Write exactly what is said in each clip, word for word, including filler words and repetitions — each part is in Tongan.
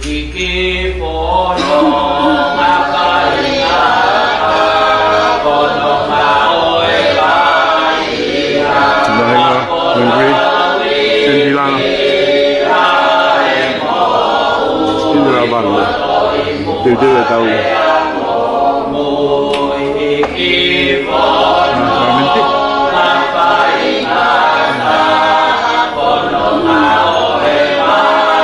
Hiki pono ngā painga, pono ngā ʻo e painga. Vahenga, Henry, Sendilana. Sendilana. Teuteu e tau. Hiki pono ngā painga, pono ngā ʻo e painga.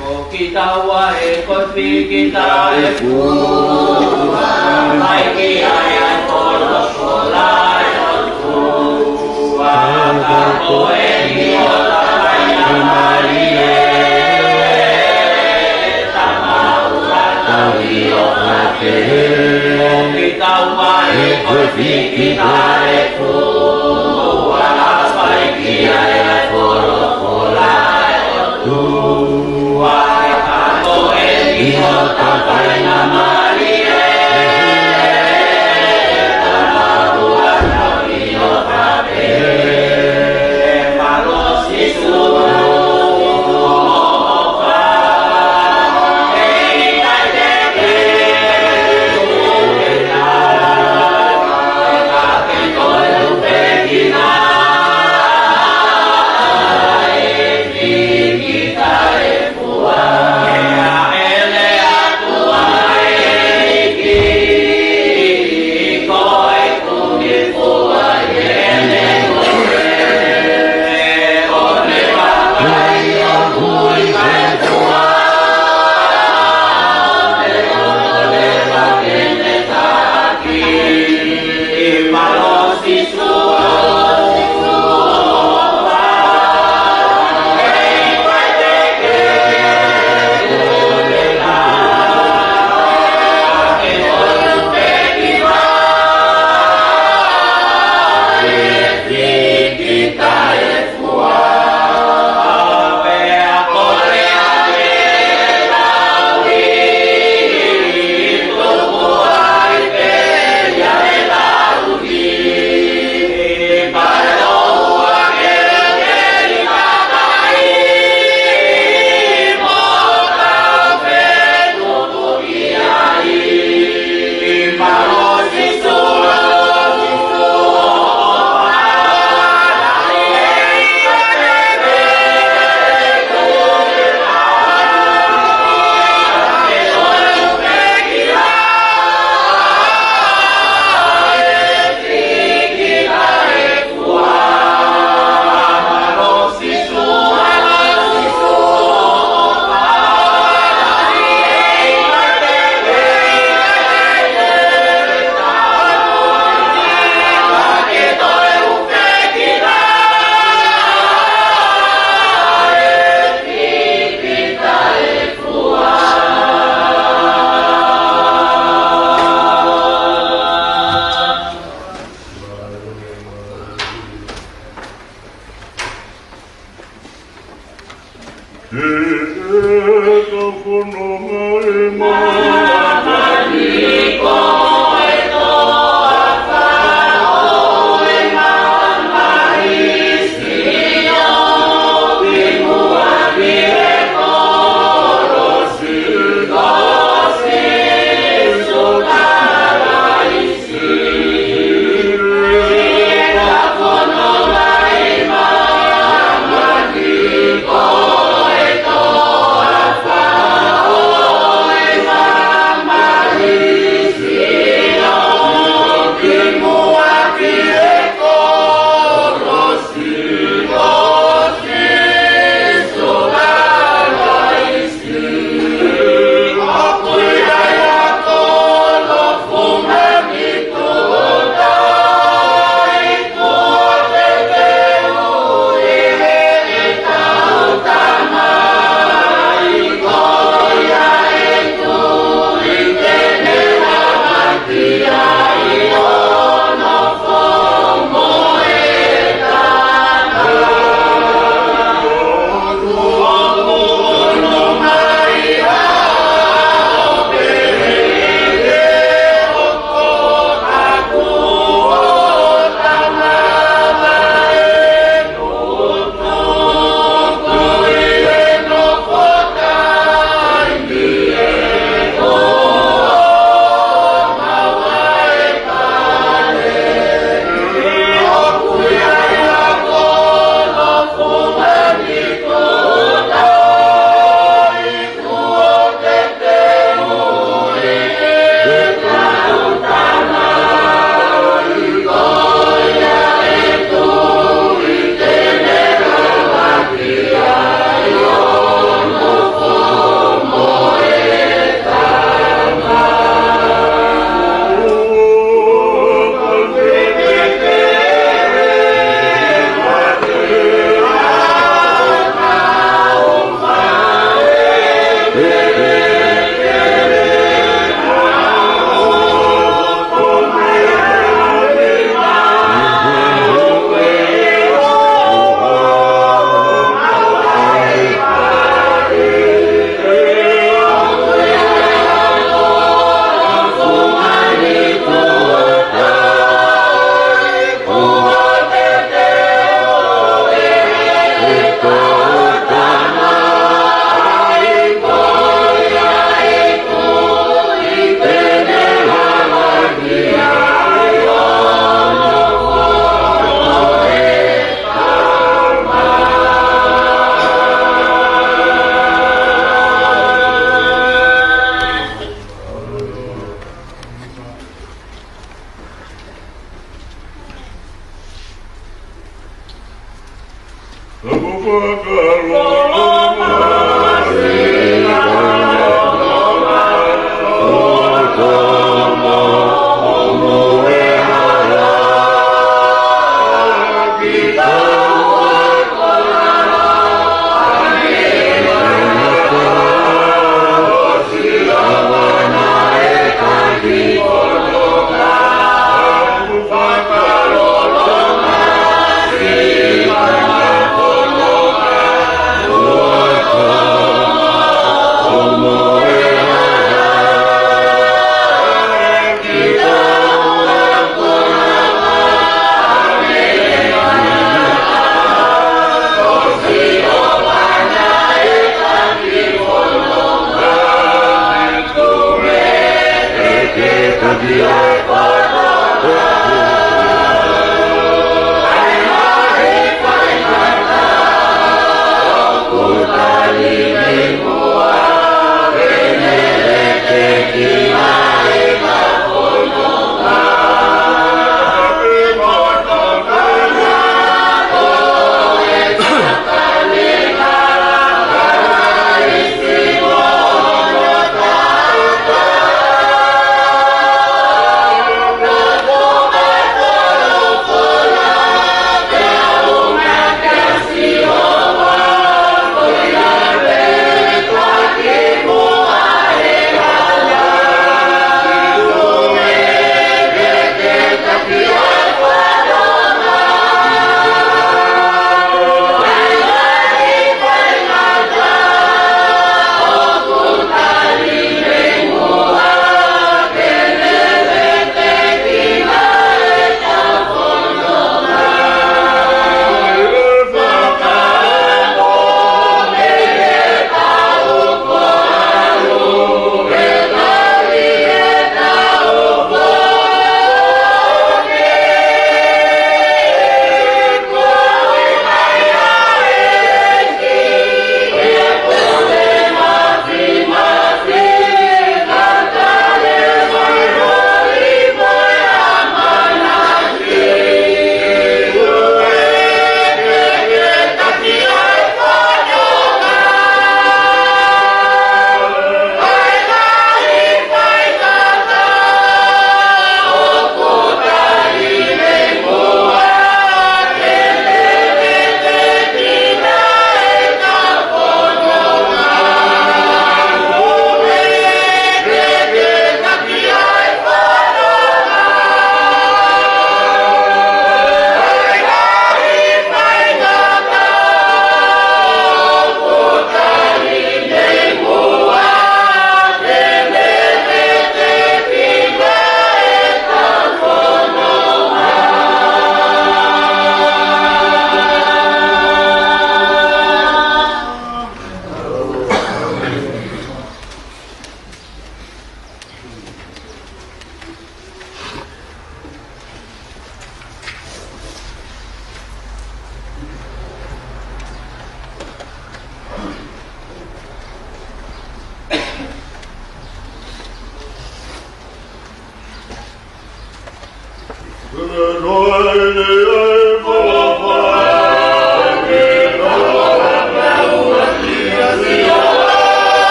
Ko kitaua ʻe kofi kita e fua, mai ki ai ʻa e folofola ʻa e ʻOtua, ka ko eni ʻo takai na mali e tama ua tau i o ake. Ko kitaua ʻe kofi kita e fua, mai ki ai ʻa e folofola ʻa e ʻOtua, ka ko eni ʻo takai na mali e tama ua tau i o ake.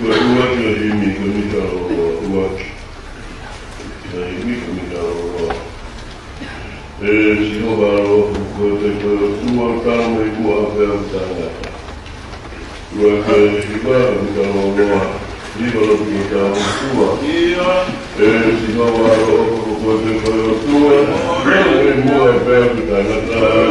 Ua, ua ki he himi, ko e himi ka ua, ua ki. Ko e himi, ko e himi ka ua. ʻE Sihova ʻaloʻofa, ko koe pē ko e ʻOtua, talamai kuo ʻave au ʻo taʻengata. Ua ki he hiva, himi ka ua, hiva lotu ki he ʻOtua. ʻE Sihova ʻaloʻofa, ko koe pē ko e ʻOtua, talamai kuo ʻave au ʻo taʻengata.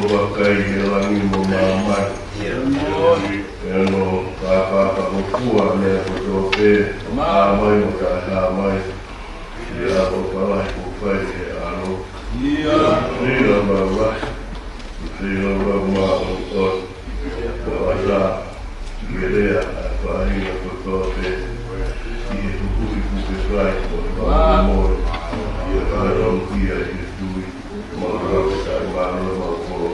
Vakai he langi mo māmani. Pea mo e pāpā ko e fua meʻa kotoa pē, hā mai mo taʻehā mai, ʻi he ʻaloʻofa lahi kuo fai ʻe he ʻAlo. Feilaulau lahi, feilaulau māʻoniʻoni, ʻo ʻatā ke lea ʻa e faʻahinga kotoa pē ʻi he tukuʻi puke fai mo e fakamolemole, ʻi he fakataukia ʻi he tui. Mau fakafetaʻi, mālō, mau koloa.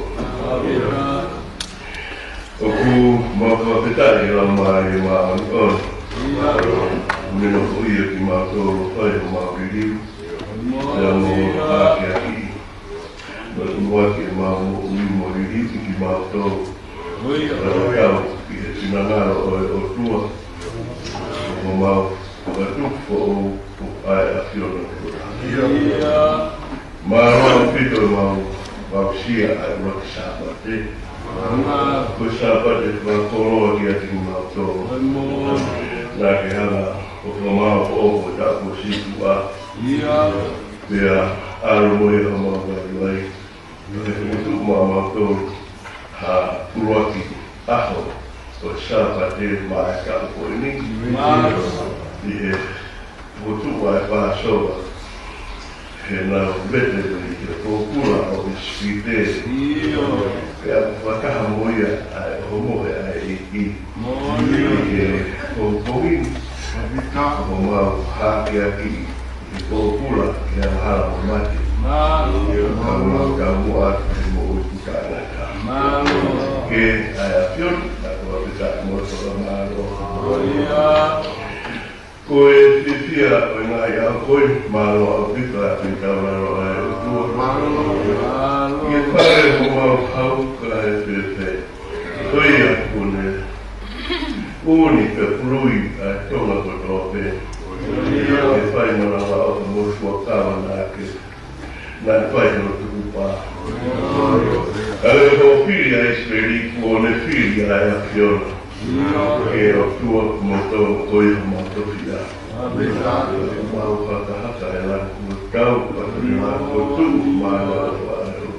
ʻOku mau fakafetaʻi he Laumālie Māʻoniʻoni. Mino ko ia kimautolu fai homau liliu. Pea mo e hākeakiʻi. Mo e ʻuluaki ʻemau moʻui mo liliu kimautolu. Pea tau ki he finangalo ʻo e ʻOtua. Ko homau fakatupu foʻou ʻa e ʻAfiona. Mālō ʻaupito ʻemau aʻusia ʻa e ʻuluaki Sāpate. Ko e Sāpate fakakoloa kiate kimautolu. Naʻa ke hanga ʻo fakamaʻopoʻopo ʻa e taʻu kuo sītuʻa. Pea ʻalu mo ia homau vaivai. Pea ke tuku maʻamautolu ha ʻuluaki ʻaho ʻo e Sāpate maʻa e taʻu ko eni. ʻI he fokotuʻu ʻa e Pāsova, heʻenau vete mei he pōpula ʻo ʻIsipite. Pea fakataha mo ia ʻa e ʻohomohe ʻa e ʻEiki. ʻI he pongipongi ni, ko homau hākeakiʻi ʻi he pōpula ki he angahala mo e mate. Ka mau taumuʻa atu ki he moʻui taʻengata. Ke ʻa e ʻAfiona, naʻa ko e pita mo e fakamālō. Ko e fiefia ʻo e ngaahi ʻaho ko eni, mālō ʻaupito ʻa e pita lalo ʻa e ʻOtua. Ke fai homau hau ka e fēfē. Ko ia kuo ne ʻuni pea pului ʻa e Tonga kotoa pē. Ke fai manavaʻofa mo e fuakava naʻa ke, naʻe fai hono tukupā. Ka ko e fili ʻa ʻIsileli kuo ne fili ʻa e ʻAfiona. Ke ʻOtua mo Tonga ko ia homau tofiʻa. Mau hakahaka e langi kuo tau, pea ko e langi kuo tuʻu, mālō ʻa e ʻOtua.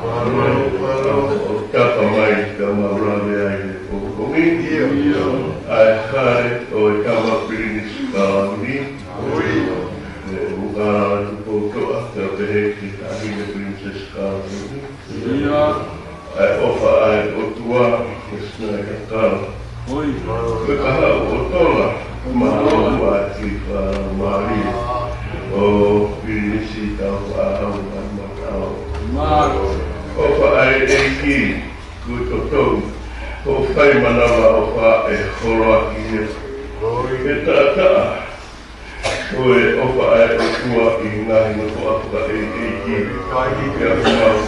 ʻO tapa mai ka mau lave ai he pongipongi. ʻA e hale ʻo e tama Pilinisi Kalauni. ʻE ʻuluaki lava Tupoutoʻa, pea pehē ki he taʻahine Pilinisesi Kalauni. ʻA e ʻofa ʻa e ʻOtua, ʻe sinai kakala. Ko e kahaʻu ʻo Tonga, mālō muʻa ki he fakamālō. ʻO Pilinisi Taufaʻahau Ngaahi Mataʻao. ʻOfa ʻa e ʻEiki, ko e totongi hoʻo fai manavaʻofa ʻe holoaki ia. He taʻataʻa, ko e ʻofa ʻa e ʻOtua ʻi he ngaahi nofoʻa fakaʻeiʻeiki. Pea ʻoku mau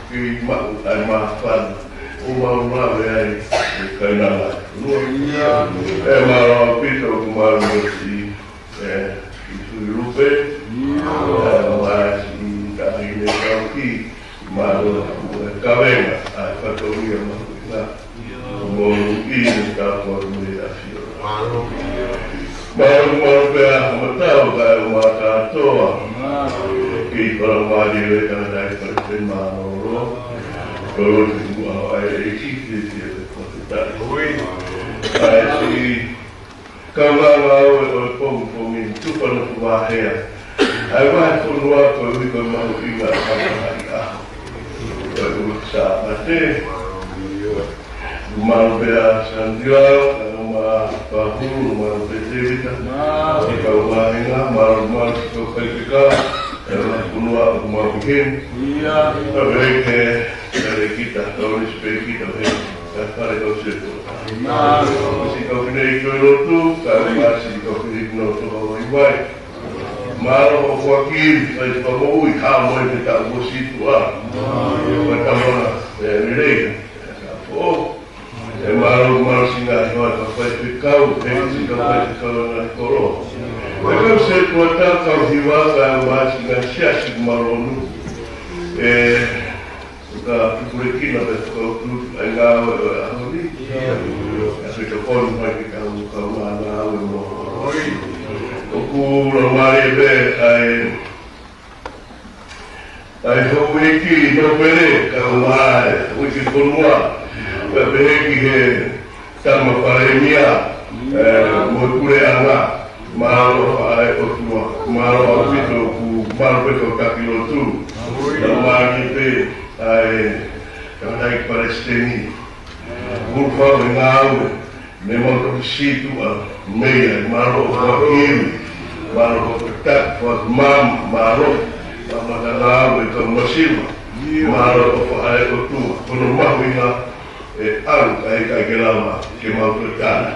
kei maʻu ʻa e māfana ʻo mau lave ai he kainanga. ʻE mālō ʻaupito ʻoku mau ʻosi, ʻe, ʻi Tuilupe, ʻe, ʻo ʻasi ʻi taʻahine Kauki, mālō ʻaupito e kavenga, ʻa e fatongia mahuʻinga. Mo ʻi he tāpuaki mei he ʻAfiona. Mālō, mālō pea ʻoku mau tau kae ʻumaʻā kātoa. Kei fakamālō e tangataʻeiki Palesiteni Mālōlō. Kolo te mua ʻa e ʻEiki te te te fakafetaʻi. ʻA e si Kaungā Ngāue ʻo e pongipongi, tufa nofo vahea. ʻA e vahefonua koeʻuhi ko e mahuʻinga ʻa e fakahaaʻi ʻaho. Ko e ʻuluaki Sāpate. Mālō pea Sandila, kae ʻumaʻā Pahulu, mālō pea Tēvita. Mālō. Kae ʻumaʻā Henga, mālō, mālō siʻi kau faifekau. ʻE vahefonua ʻoku mau ʻi heni. ʻIo. Ka vei ke, ka vei kita, ka vei sipe kita, vei. Ka fale kau setuata. Mālō. Siʻi kau fineʻeiki ʻo e lotu, kae ʻumaʻā siʻi kau fineʻeiki ʻo e lotu ʻo Hawaii. Mālō ʻaupito ki he fai fakamoʻui, hā mai he taʻu kuo sītuʻa. Mālō. Ka tamana, ʻe lelei. Ka fo. ʻE mālō, mālō siʻi ngaahi hoa kau faifekau, he siʻi kau faifekau ngaahi kolo. ʻE kau setuata, kau hiva, kae ʻumaʻā siʻi ngaahi siasi mālō nu. ʻE, Ka tukulekina pē kau tu ai ngā ʻo e ʻaho ni. Ka se ka ponu mai ki kau, kau mā ngā ʻo e mo. ʻOku lau mai pē ai, ai houʻeiki nōpele kau mā e Fonua, pea pehē ki he tama palēmia, ē, mo e puleʻanga, mālō ʻa e ʻOtua, mālō ʻaupito ʻoku mālō pē kau taki lotu, ʻa e mālie pē ʻa e tangataʻeiki palesiteni, ʻoku fai e ngāue, ne mau toki sītuʻa mei ai, mālō ʻofa ki he iwi, mālō ʻofa ki he taki, ʻofa ki māmani, mālō ʻa e ngāue ʻa e kau masiva, mālō ʻofa ʻa e ʻOtua, ko hono mahuʻinga ʻe ʻalu kae ʻikai ke lava ke mau toe tana.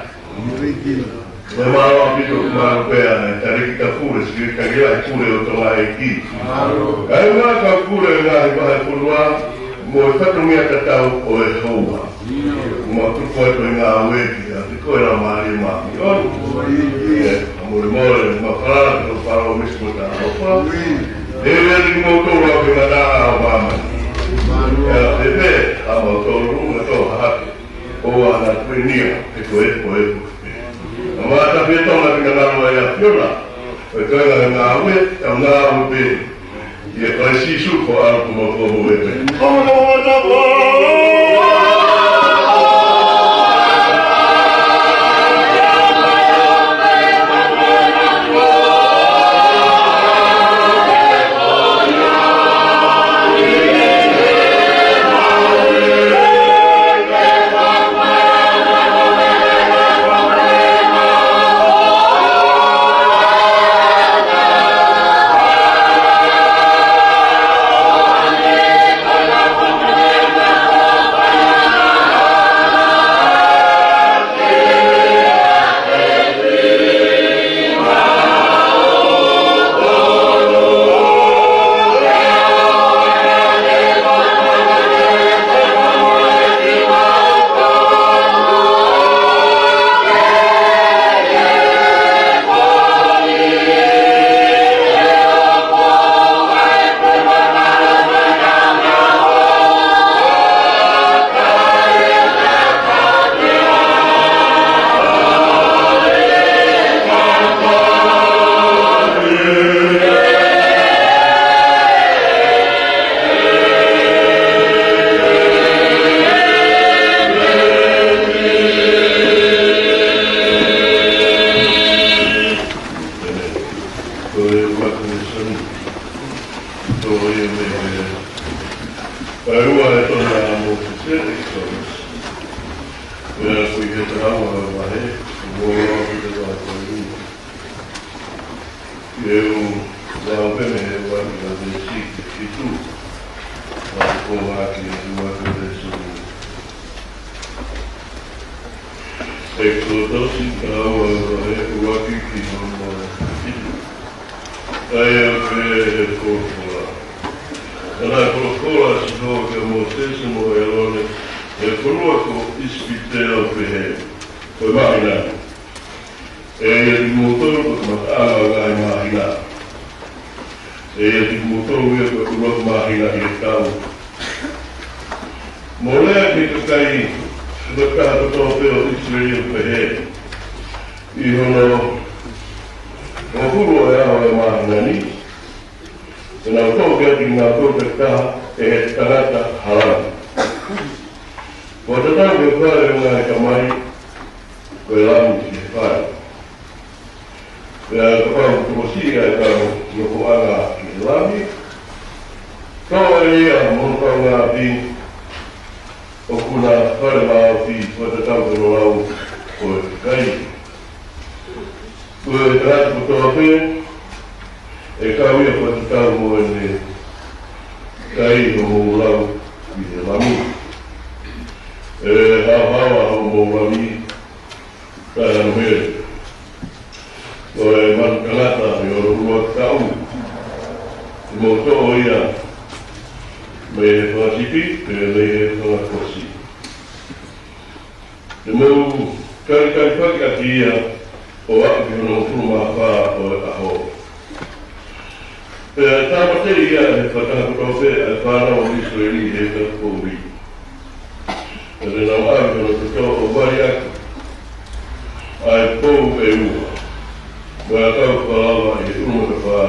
Pea mālō ʻaupito, mālō pē ʻa e Talēkita Pule, Sekelitali Lahi Pule ʻo Tonga ʻEiki. Kae ʻumaʻā kau pule ʻo e ngaahi vahefonua, mo e fatongia tatau ʻo e houa. Mo e tuku atu e ngāue ki he ʻapi ko e Laumālie Māʻoniʻoni. ʻE, a mole mole, ma fala, to fala o misi mo ta ofa. ʻE lea ni mo to la ke ngata a o māmani. ʻE, ʻe, ʻe, a mau to lu, ma to hake. ʻO ana kuenia, ʻe ko e, ko e, ko e. A ma ta pē to na pina ngalo ai a fiona. ʻE ko e ngā ngāue, ʻa ngāue pē. ʻIa Kalaisi Sīsū ko e ʻAlo ko Maʻu ko Moʻui pē. Ko e ua e tohi ʻa Mōsese, Exodus. Pea ko e taha ua ʻo e vahe, ua ua ki he ua ko e ua. Ke u lau pē mei he ua ki he veesi fitu. Pea ko e ua ki he ua ki he veesi ua. Exodus, taha ua ʻo e vahe, ua ki he ua ki he fitu. ʻA ia ʻoku pehē ʻe he folofola. Pea naʻe folofola ʻa Sihova kia Mōsese mo ʻĒlone, ʻi he fonua ko ʻIsipite ʻo pehē, Ko e māhina ni, ʻe ʻiate kimoutolu ko e kamataʻanga ʻo e ngaahi māhina. ʻE ʻiate kimoutolu ia ko e ʻuluaki māhina ʻi he taʻu. Mo lea ki he kakai, ki he tokotaha kotoa pē ʻo ʻIsileli ʻo pehē, ʻI hono hongofulu ʻo e ʻaho ʻo e māhina ni, te nau toʻo kiate kinautolu takitaha ʻe he tangata ha lami. Kuo tatau ki he fale ʻo e ngaahi tamai, ko e lami ki he fale. Pea kapau ʻoku tokosiʻi ʻa e kau nofoʻanga ki he lami, toʻo ʻe ia mo hono kaungāʻapi, ʻoku na fale vāofi fakatatau ki hono lau ʻo e kakai. Ko e tangata kotoa pē ʻe kau ia fakatatau mo ʻene kai, hoʻomou lau ki he lami. ʻE haohaoa hoʻomou lami, kae hano mele. Ko e manu tangata ʻi hono ʻuluaki taʻu, te mou toʻo ia mei he fanga sipi, pe mei he fanga kosi. Te mou kalifaki ʻaki ia ʻo aʻu ki hono hongofulu mā fā ʻo e ʻaho. Pea tāmateʻi ia ʻe he fakataha kotoa pē ʻa e fānau ʻa ʻIsileli ʻi he taʻu poʻuli. Pea te nau ʻave hono toto ʻo vali ʻaki ʻa e pou ʻe ua, mo e ʻakau fakalava ʻi he ʻulumatafā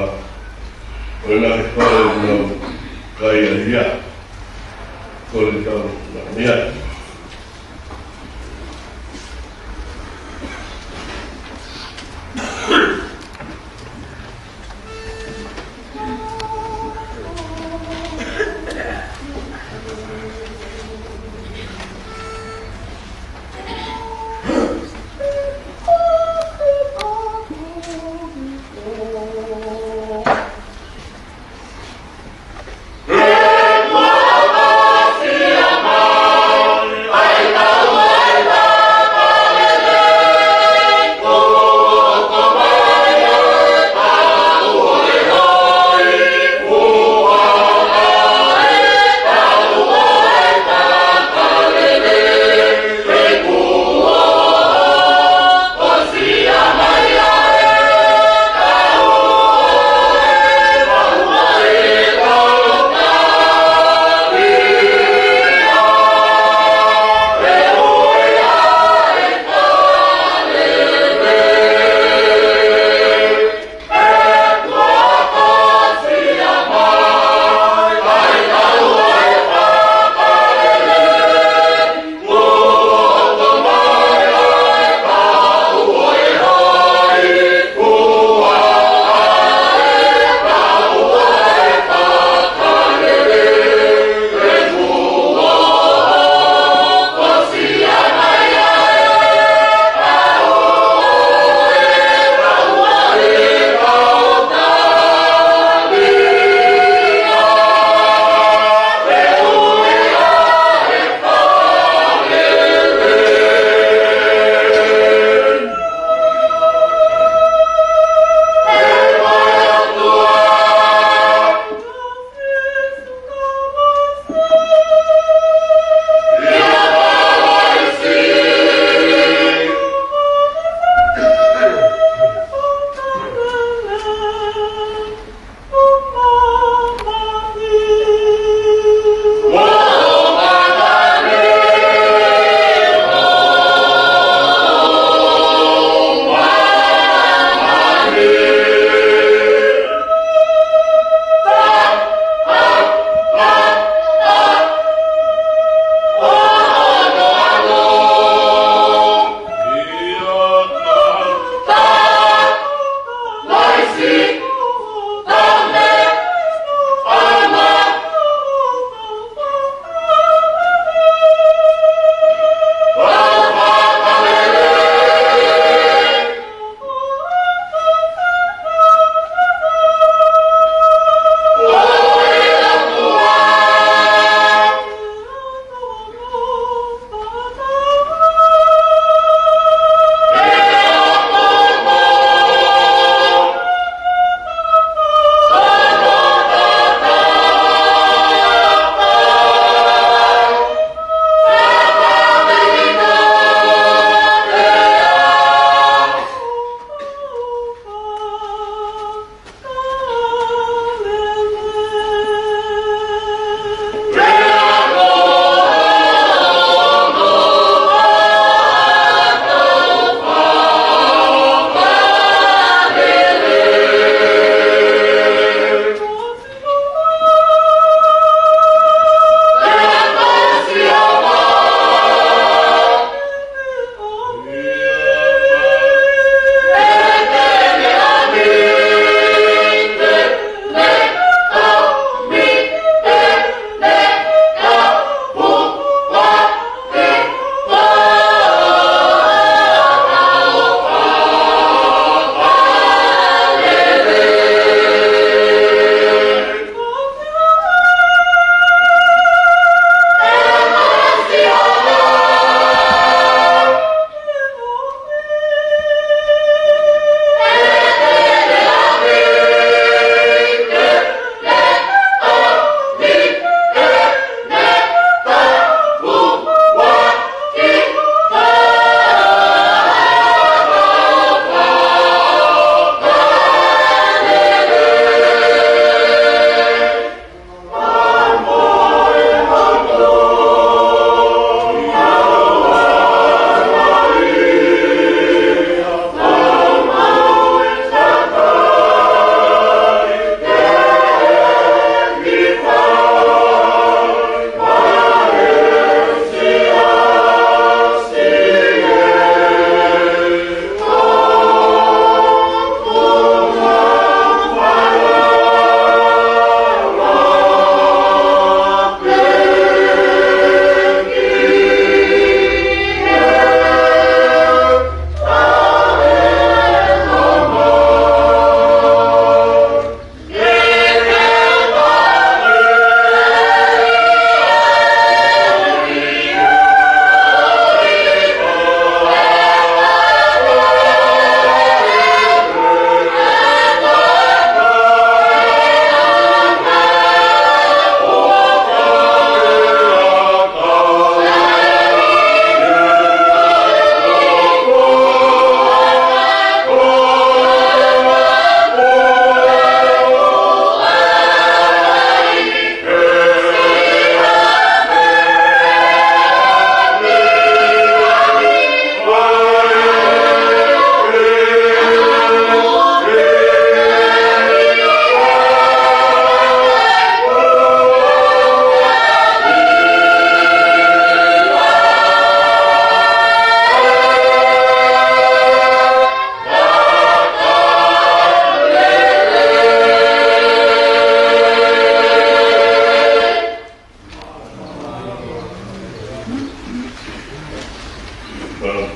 ʻo e ngaahi fale ʻoku nau kai ai ia. Ko e Ia.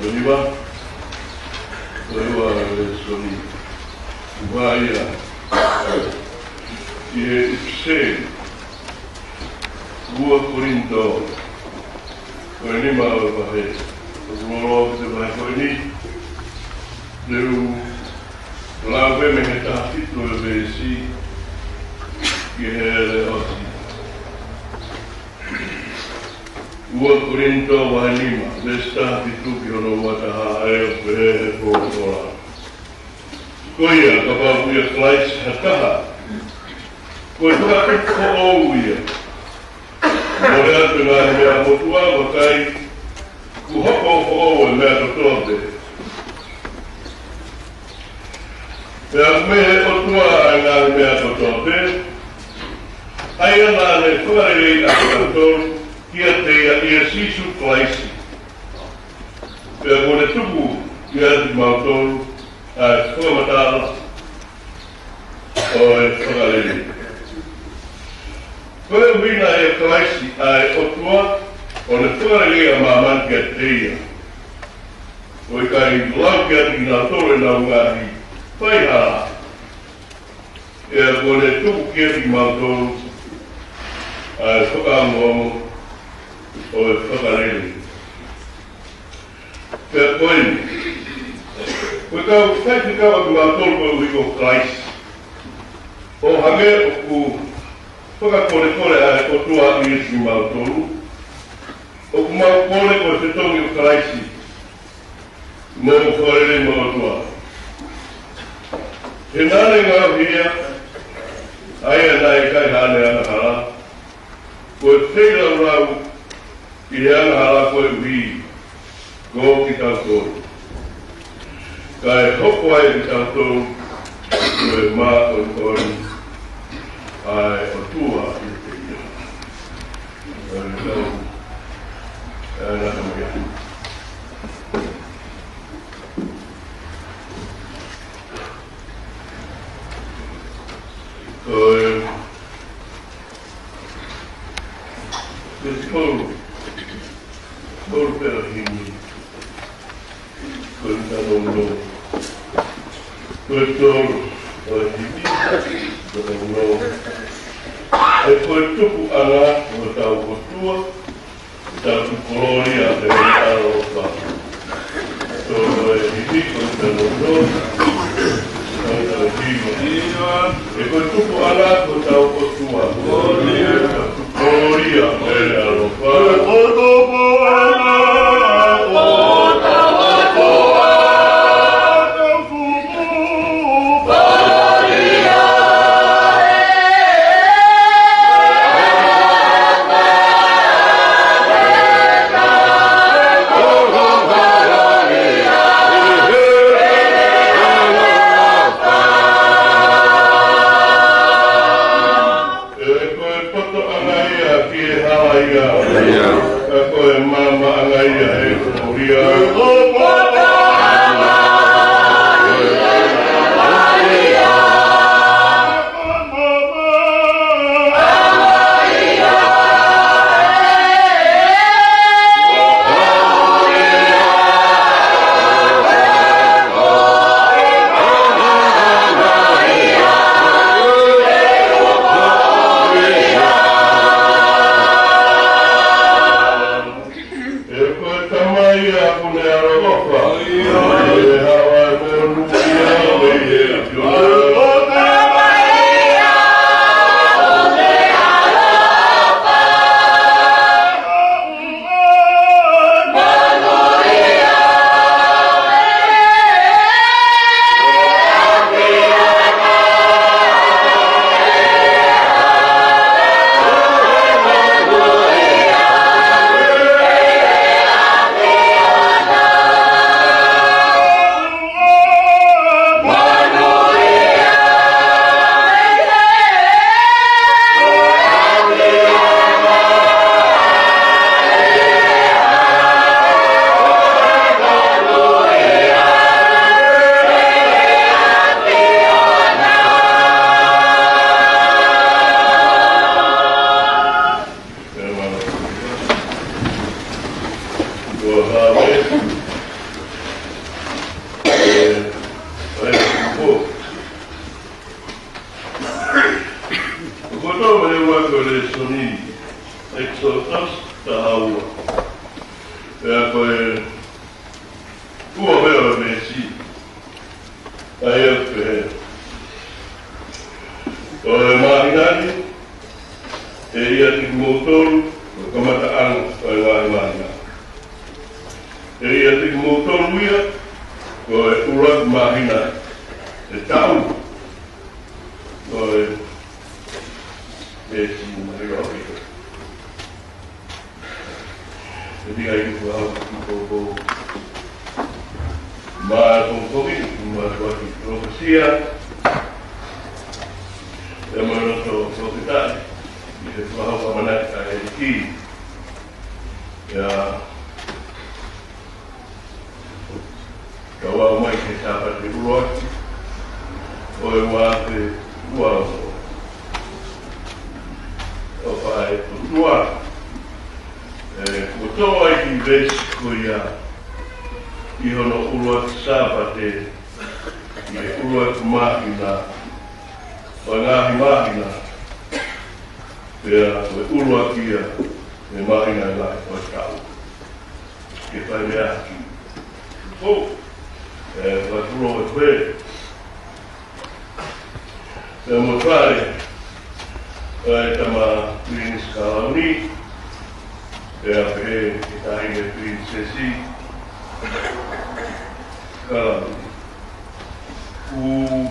Ko e hiva, ko e ua lēsoni. Ko ia, ʻi he ʻipiseli ua Kolinitō, ko e nima ʻo e vahe. ʻOku loloa ʻi he vahe ko eni, te u lau pē mei he taha fitu ʻo e veesi ki he leʻosi. Ua Kolinitō vahe nima, veesi taha fitu ki hono ua taha, ʻa ia ʻoku pehē ʻe he folofola. Ko ia, kapau ʻoku ʻia Kalaisi ha taha, ko e fakaʻuto foʻou ia. Mole atu e ngaahi meʻa motuʻa, vakai, kuo hoko foʻou e meʻa kotoa pē. Pea mei he ʻOtua ʻa e ngaahi meʻa kotoa pē, ʻa ia naʻa ne fakaleleiʻaki kitautolu kiate ia ʻia Sīsū Kalaisi. Pea kuo ne tuku kiate kimautolu ʻa e fakamatala ʻo e fakalelei. Koeʻuhi naʻe ʻia Kalaisi ʻa e ʻOtua ʻo ne fakalelei ʻa māmani kiate ia, ʻo ʻikai lau kiate kinautolu ʻenau ngaahi faihala, ʻa ia kuo ne tuku kiate kimautolu ʻa e fakaongoongo ʻo e fakalelei. Pea ko eni, ko e kau faifekau ʻa kimautolu koeʻuhi ko Kalaisi, ʻo hangē ʻoku fakakolekole ʻa e ʻOtua ʻiate kimautolu, ʻoku mau kole ko e fetongi ʻo Kalaisi, mo e fakalelei mo e ʻOtua. He naʻa ne ngaohi ia, ʻa ia naʻe ʻikai haʻane angahala, ko e feilaulau ʻi he angahala koeʻuhi ko kitautolu, kae hoko ai ʻa kitautolu ko e māʻoniʻoni ʻa e ʻOtua ʻiate ia. ʻA ia, ʻa ia, ʻa ia. Ko e, ko e tolu, tolu pē ʻo e himi. Ko e tolu, ko e tolu ʻo e himi, ko e tolu. He ko e tupuʻanga ʻo hotau ʻOtua, tau tuku kolōlia pea mo e ʻaloʻofa. Tolu ʻo e himi, ko e tolu, ko e tolu himi. He ko e tupuʻanga ʻo hotau ʻOtua, tau tuku kolōlia pea mo e ʻaloʻofa. ʻE ko e potoʻanga ia ki he hala ia. Ia. Ka ko e maamaʻanga ia he kolia. ʻE ko e Tamai ʻa ia ʻoku ne ʻaloʻofa. ʻE haʻu ʻa e monūʻia mei he ʻAfiona. Pea ko e ua pē ʻo e veesi, ʻa ia ʻoku pehē: Ko e māhina ni, ʻe ʻiate kimoutolu ko e kamataʻanga ʻo e ngaahi māhina. ʻE ʻiate kimoutolu ia ko e ʻuluaki māhina ʻo e taʻu. Ko e veesi ʻoku ʻilo ʻaupito. ʻE ʻikai ke u hanga ʻo kiʻi poupou. Mo e pongipongi ni, mo e ʻuluaki palōfesa, ʻe mo e loto fakafetaʻi ʻi he fakahoko ʻamanaki ʻa e ʻEiki. ʻIo, ka u aʻu mai ki he Sāpate ʻuluaki ʻo e ua afe ua ono, ʻofa ʻa e ʻOtua, ʻe, kuo toʻo ai e kiʻi veesi ko ia ʻi hono ʻuluaki Sāpate ʻi he ʻuluaki māhina ʻo e ngaahi māhina, pea ko e ʻuluaki ia ʻo e māhina ʻe ngaahi ʻo e taʻu. Ke fai meʻa ki. ʻO, ʻe, fakatulou atu ē. Pea mo e fale ʻo e tama Pilinisi Kalauni, pea pehē ki he taʻahine Pilinisesi Kalauni. ʻOku,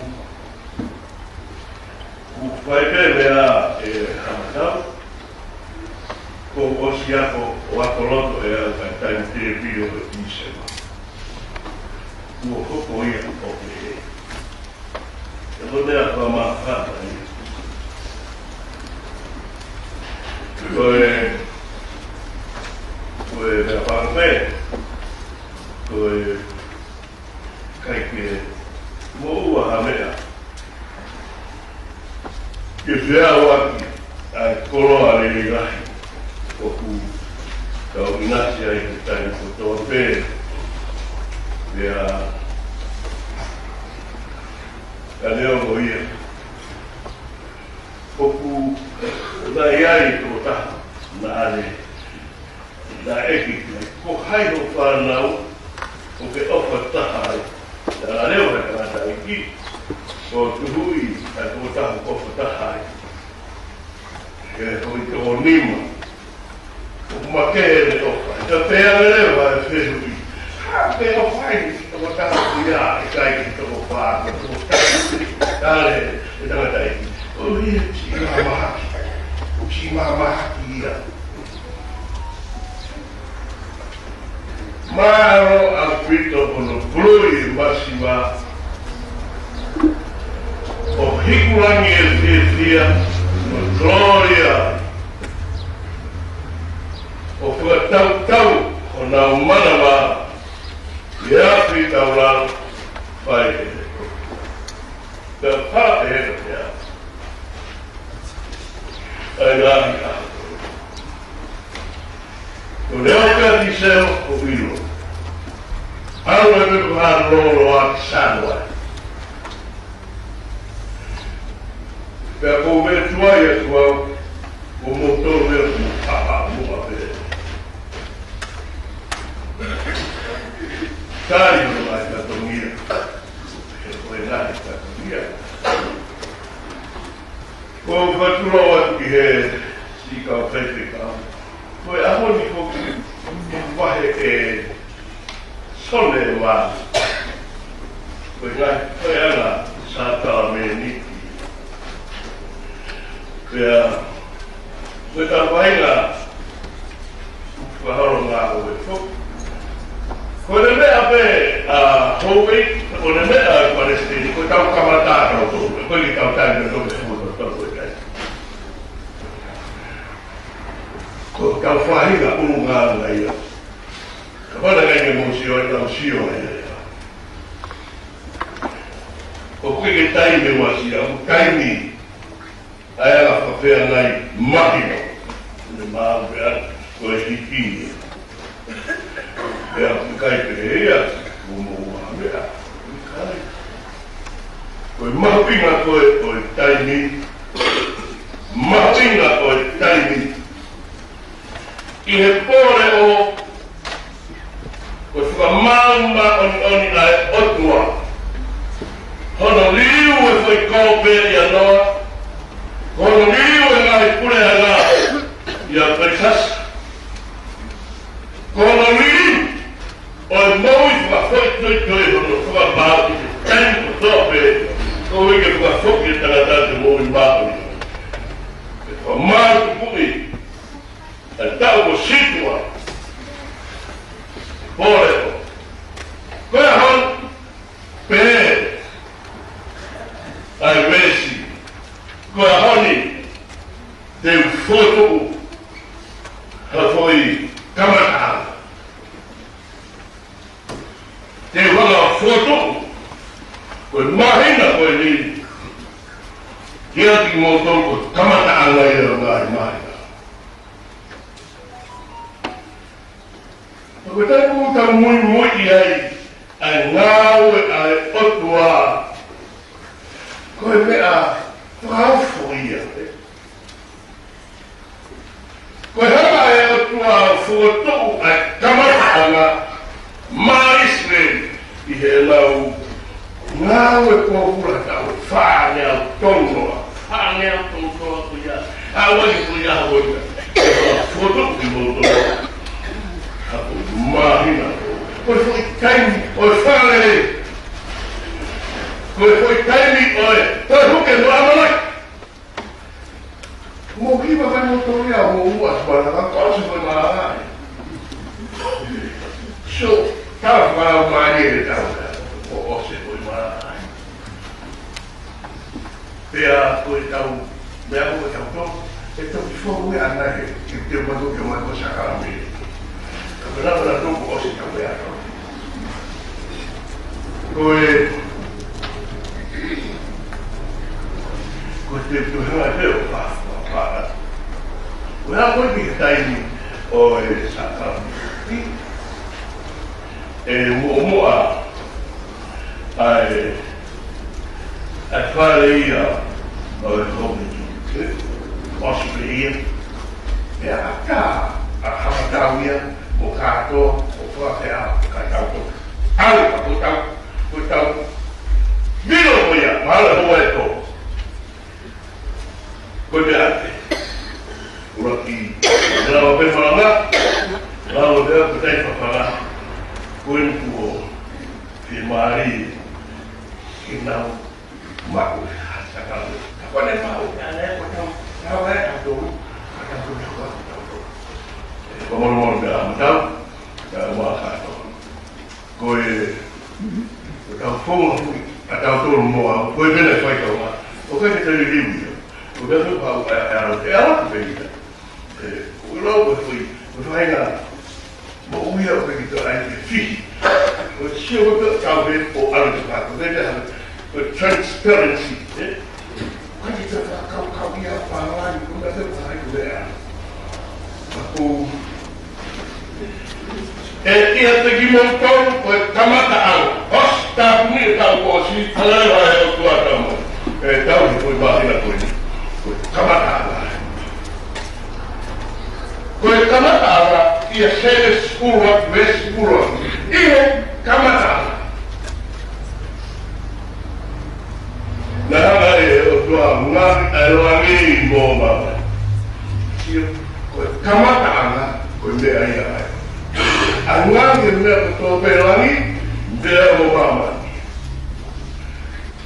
ʻoku fai pē meʻa ʻe Haʻamatau. Kuo u ʻosi ako ʻo ako loto ʻe au ʻa e taimi tēpile ʻo e Tīsema. Kuo hoko ia ʻo pehē. Ko e meʻa fakamāfana ia. Ko e, ko e meʻa fakafe, ko e ʻikai ke moʻua ha meʻa ke feʻauaki ʻa e koloa lelei lahi ʻoku tau ʻinasi ai he taimi kotoa pē. Pea ka neongo ia, ʻoku ʻi ai e tokotaha naʻa ne, naʻe ʻeke ki ai ko hai hoʻo fānau ʻoku ke ʻofa taha ai. Naʻe lea ʻa e tangataʻeiki, ko Tuhuʻi ʻa e tokotaha ʻoku ʻofa taha ai. Ke ko e toko nima ʻoku makehe ʻene ʻofa. Ka pehē ange leva ʻe Fehuʻi, ha, pe ʻofa ai ki he tokotaha ko ia, ʻikai ki he toko fā, ko e toko taha. Tala ʻe he tangataʻeiki, ʻoku ʻi ai e kiʻi mahamahaki. Ko e kiʻi mahamahaki ia. Mālō ʻaupito hono pului e masiva ʻo hikulangi e fiefia mo e kolōlia, ʻo fakatautau honau manava ʻi he afi taulalo fai ʻe he Pea pā pē he pea. ʻAi lahi a. Ko e lea ʻa e Tīsema ʻoku ʻilo. ʻAlu e meʻa ko ha lolo a ki Samoa. Pea ko e meʻa tuai atu au, ko moutolu meʻa ko mo papa mo a pē. Kai mo ai ka tongia. Ko e ngaahi ka tongia. Ko e fakatulou atu ki he siʻi kau faifekau. Ko e ʻaho ni ko e vahe ʻe Sole ua. Ko e ngaahi, ko e anga sākalamēniti. Pea, ko e tau vainga, fakaholo ngā ʻo e fo. Ko e meʻa pē, ʻa, houʻeiki, ko e meʻa ʻa e palesiteni, ko e tau kamata tau tō, ko e tau taimi tō ke fuo tau tau ko e kai. Ko e tau faʻahinga ʻulungaanga ia. Ka mana kai ke mou sio ai, tau sio ai. ʻOku ʻikai ke taimi ʻe ua sia, ʻoku taimi. ʻA ia la fafea nai mahino. Ne mau pea ko e hiki. Pea ʻikai pehē ia, mo mo ua mea. ʻIkai. Ko e mahuʻinga ko e, ko e taimi. Mahuʻinga ko e taimi. ʻI he pole ʻo māʻoniʻoni ʻa e ʻOtua. Hono liliu e foʻi kope ʻia Noa. Hono liliu e ngaahi puleʻanga ʻia Kaisasa. Hono liliu ʻo e moʻui fakafoʻituitui hono fakamaau ʻi he taimi kotoa pē. Ko e ke fakafoki e tangata ke moʻui māʻoniʻoni. Ke fakamātukuʻi ʻa e taʻu ko Situa. Pole ʻo. Ko e ʻaho ni pē ʻa e veesi. Ko e ʻaho ni te u fokotuʻu ha foʻi kamataʻanga. Te u hanga ʻo fokotuʻu ko e māhina ko eni kiate kimoutolu ko e kamataʻanga ia ʻo e ngaahi māhina. Ko e taimi ʻoku tau muimui ai ʻa e ngāue ʻa e ʻOtua, ko e meʻa fakaofo ia. Ko e hanga ʻe he ʻOtua ʻo fokotuʻu ʻa e kamataʻanga maʻa ʻIsileli ʻi heʻenau ngāue pōpula taʻu fāngeau tolu noa. Fāngeau tolu noa ko ia. ʻA ua i ko ia ko ia. Fokotuʻu kimoutolu ha foʻi māhina. Ko e foʻi taimi ʻo e fakalele. Ko e foʻi taimi ʻo e toe huke mo ʻAmalaki. Mo ki ma kai mo tau ia, mo ua, ua na ka ko se ko ma ai. So, tau ma ma ni e tau ka, o, o se ko ma ai. Pea ko e tau, pea ko e tau to, e tau ki fo ue ana he, ki te ma to ke ma ko sa ka me. Ka pena pena to ko o se tau ia to. Ko e, ko e te tu hanga te o pa, pa, pa. Ko e a ko e ki he taimi ʻo e saka. E mo, mo a, a e, a e fale ia ʻo e Homi. ʻOsi pē ia. E a ka, a hamatau ia, mo kātoa, ʻo fua pē a, ka tau to. Au, a ko tau, ko tau. Vilo ko ia, mala ko e to. Ko te ate. Ua ki, lau pē malanga, lau pē a ko tai papala. Ko e kuo, ke mari, ke nau, ma ko, sa ka, ka ko ne ma o, ka ne ko tau, ka ko e tau to, ka tau to, ka tau to. Ko mo mo da, tau, ka mo ka to. Ko e, ko tau fonga hui, a tau tolu mo au, ko e pena fai tau ma. ʻOku ʻikai ke tali liu ia. ʻOku ʻikai ke pau, e, e, e, e, ala ku pei ia. E, ko e lau ko e fui, ko e fai na. Mo ui au pei ki tō ai ke fihi. Ko e sio ko tō tau he, ʻo alu te pā, ko e pena, ko e transparency, e. Ka te te whakakaukau ia pālani, ko na te whai ko ea. Ka ko e ʻiate kimoutolu, ko e kamataʻanga. ʻOsi tāpuni e tau ko ʻosi, ʻa e ʻOtua tama. E tau ni ko e māhina ko eni. Ko e kamataʻanga. Ko e kamataʻanga, ʻia Sēnesi ua, veesi ua. ʻI he kamataʻanga. Naʻe hanga ʻe he ʻOtua ʻo ngaohi ʻa e langi mo māmani. Sio, ko e kamataʻanga, ko e meʻa ia ai. ʻA e ngaohi e meʻa kotoa pē langi, meʻa mo māmani.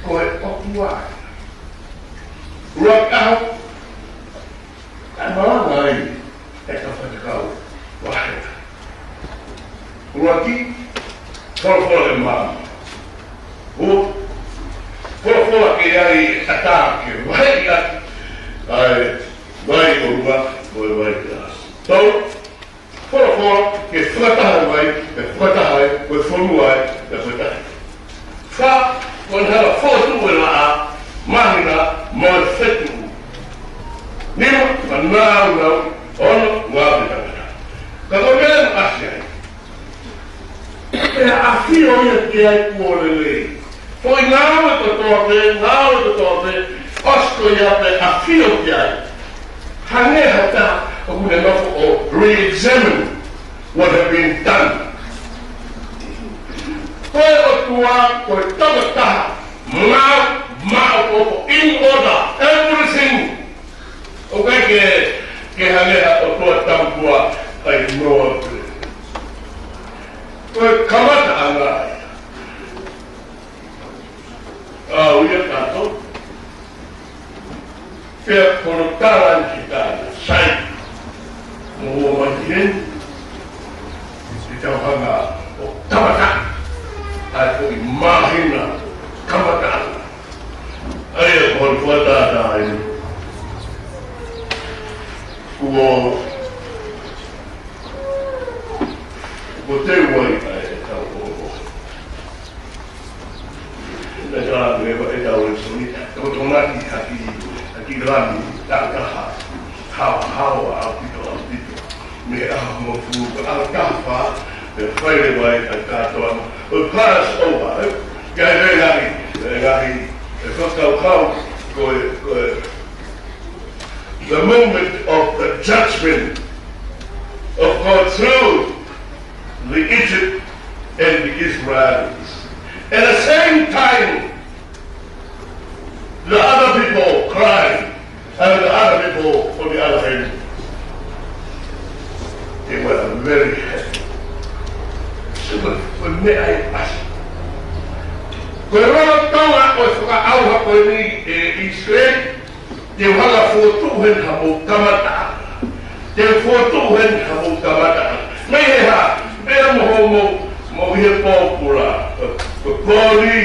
Ko e ʻOtua. Ua kaho, ʻa e malanga ai, e ka fatakau, ua heka. Ua ki, folofola e mama. Ua, folofola ke ai ʻatā ke vai ʻaki, ʻa e vai ʻo ua, ko e vai ʻa. Tau, folofola ke fakataha vai, ke fakataha ai, ko e fonua ai, ke fakataha. Fā, ko e hala fotu e laʻā, māhina, mo e fetuʻu. Nima, ma nau nau, ono, ngāue tangata. Ka ko e meʻa ʻasi ai. Pea ʻafio ia ki ai kuo lelei. Foʻi ngāue kotoa pē, ngāue kotoa pē, ʻosi ko ia pē ʻafio ki ai. Hangē ha taha ʻoku ne nofo ʻo re-examine what had been done. Ko e tokotaha, maʻu, maʻu, ko, ko in order, everything. ʻOku ʻikai ke, ke hangē ha ʻotua tamapua, ʻai noa pē. Ko e kamataʻanga ia. ʻA ia kātoa. Pea ko hono tala ʻeni ki tāna, sai. Mo ua mai ki heni. Te tau hanga ʻo kamata. ʻA e foʻi māhina kamata. ʻA ia ko hono fakatātā ʻeni. Kuo, kuo teu ai ʻa e tau ʻoʻo. Naʻe tala atu ʻe he, ʻe he tau lēsoni, ʻe ko tona ki haki, haki lami, takaha, haohaoa ʻaupito, ʻaupito. Mei he ʻaho hongofulu, ʻaho taha fā, pea fai leva ai ʻa e kātoanga ʻo e Passover, ē? Ka ʻi ai e ngaahi, e ngaahi, e fakakaukau, ko e, ko e, the moment of the judgment of God through the Egypt and the Israelis. At the same time, the other people crying, and the other people on the other hand, they were very happy. So, ko e, ko e meʻa ia ʻoku ʻasi. Ko e lolotonga ʻo e fakaʻauha ko eni ʻe ʻIsileli, te u hanga ʻo fokotuʻu heni haʻamou kamataʻanga. Te u fokotuʻu heni haʻamou kamataʻanga. Mei he hā, pea mo hoʻomou, mou ʻi he pōpula, ko, ko e pō ni,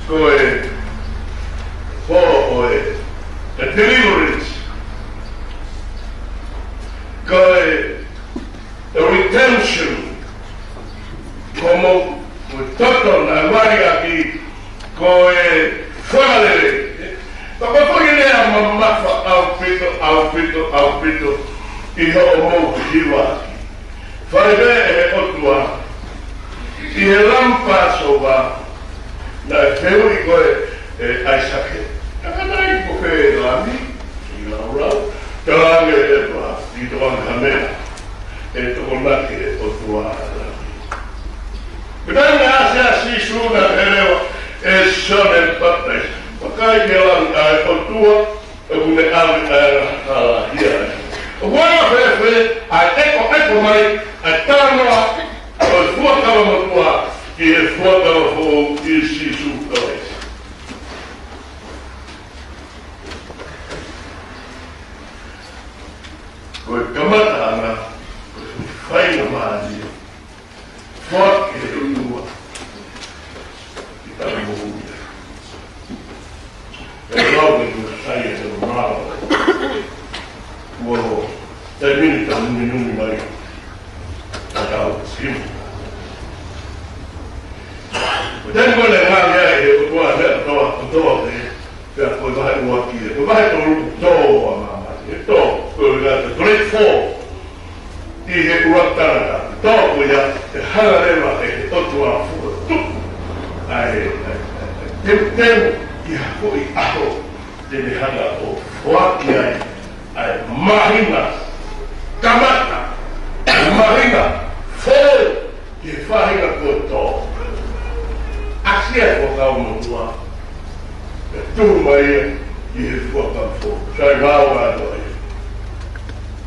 ko e, pō ko e, the deliverance, ko e, the redemption, ko hoʻomou, ko e toto naʻe vali ʻaki, ko e fakalele. Ka ko e foʻi lea mamafa ʻaupito, ʻaupito, ʻaupito, ʻi hoʻomou hiva. Fai pē ʻe he ʻOtua, ʻi he lamb Passover, naʻe fehuʻi ko ē ʻe ʻAisake, ka ka nai ko fē lami, ʻi laulau, talaange ʻe ʻEva, ʻi toʻanga ha meʻa, ʻe tokonaki ʻe he ʻOtua ʻa e lami. Pea naʻe ʻasi ʻa Sīsū naʻe lea ʻe Sione Papitaiso, vakai ki he langi ʻa e ʻOtua, ʻoku ne ʻave ʻa e angahala hia. ʻOku anga fēfē ʻa e ʻekoʻeko mai ʻa e talanoa ʻo e fuakava motuʻa ki he fuakava foʻou ʻia Sīsū Kalaisi. Ko e kamataʻanga, ko e faingamālie. Foaki ʻe he ʻOtua ki tana moʻui. ʻE lau ke tuna sai e tana mālō. Kuo taimi ni tau nunginungi mai. Ka tau simu. Ko e taimi ko ē naʻe ngali ai ʻe he ʻOtua ʻa e meʻa kotoa, kotoa pē. Pea ko e vahe ua ki he, ko e vahe tolu tō ʻa māmani. ʻE tō, ko e ngata, ko e four. ʻI he ʻuluaki tangata, tō ko ia, ʻe hanga leva ʻe he ʻOtua ʻo fokotuʻu ʻa e, ʻa e, ʻa e, ʻa e teuteu ʻi ha foʻi ʻaho te ne hanga ʻo foaki ai ʻa e māhina kamata, ʻa e māhina foʻou, ki he faʻahinga kuo tō. ʻAsi ʻa e fuakava motuʻa, ʻe tuʻu mai ia ʻi he fuakava foʻou. Sai, mau kātoa ia.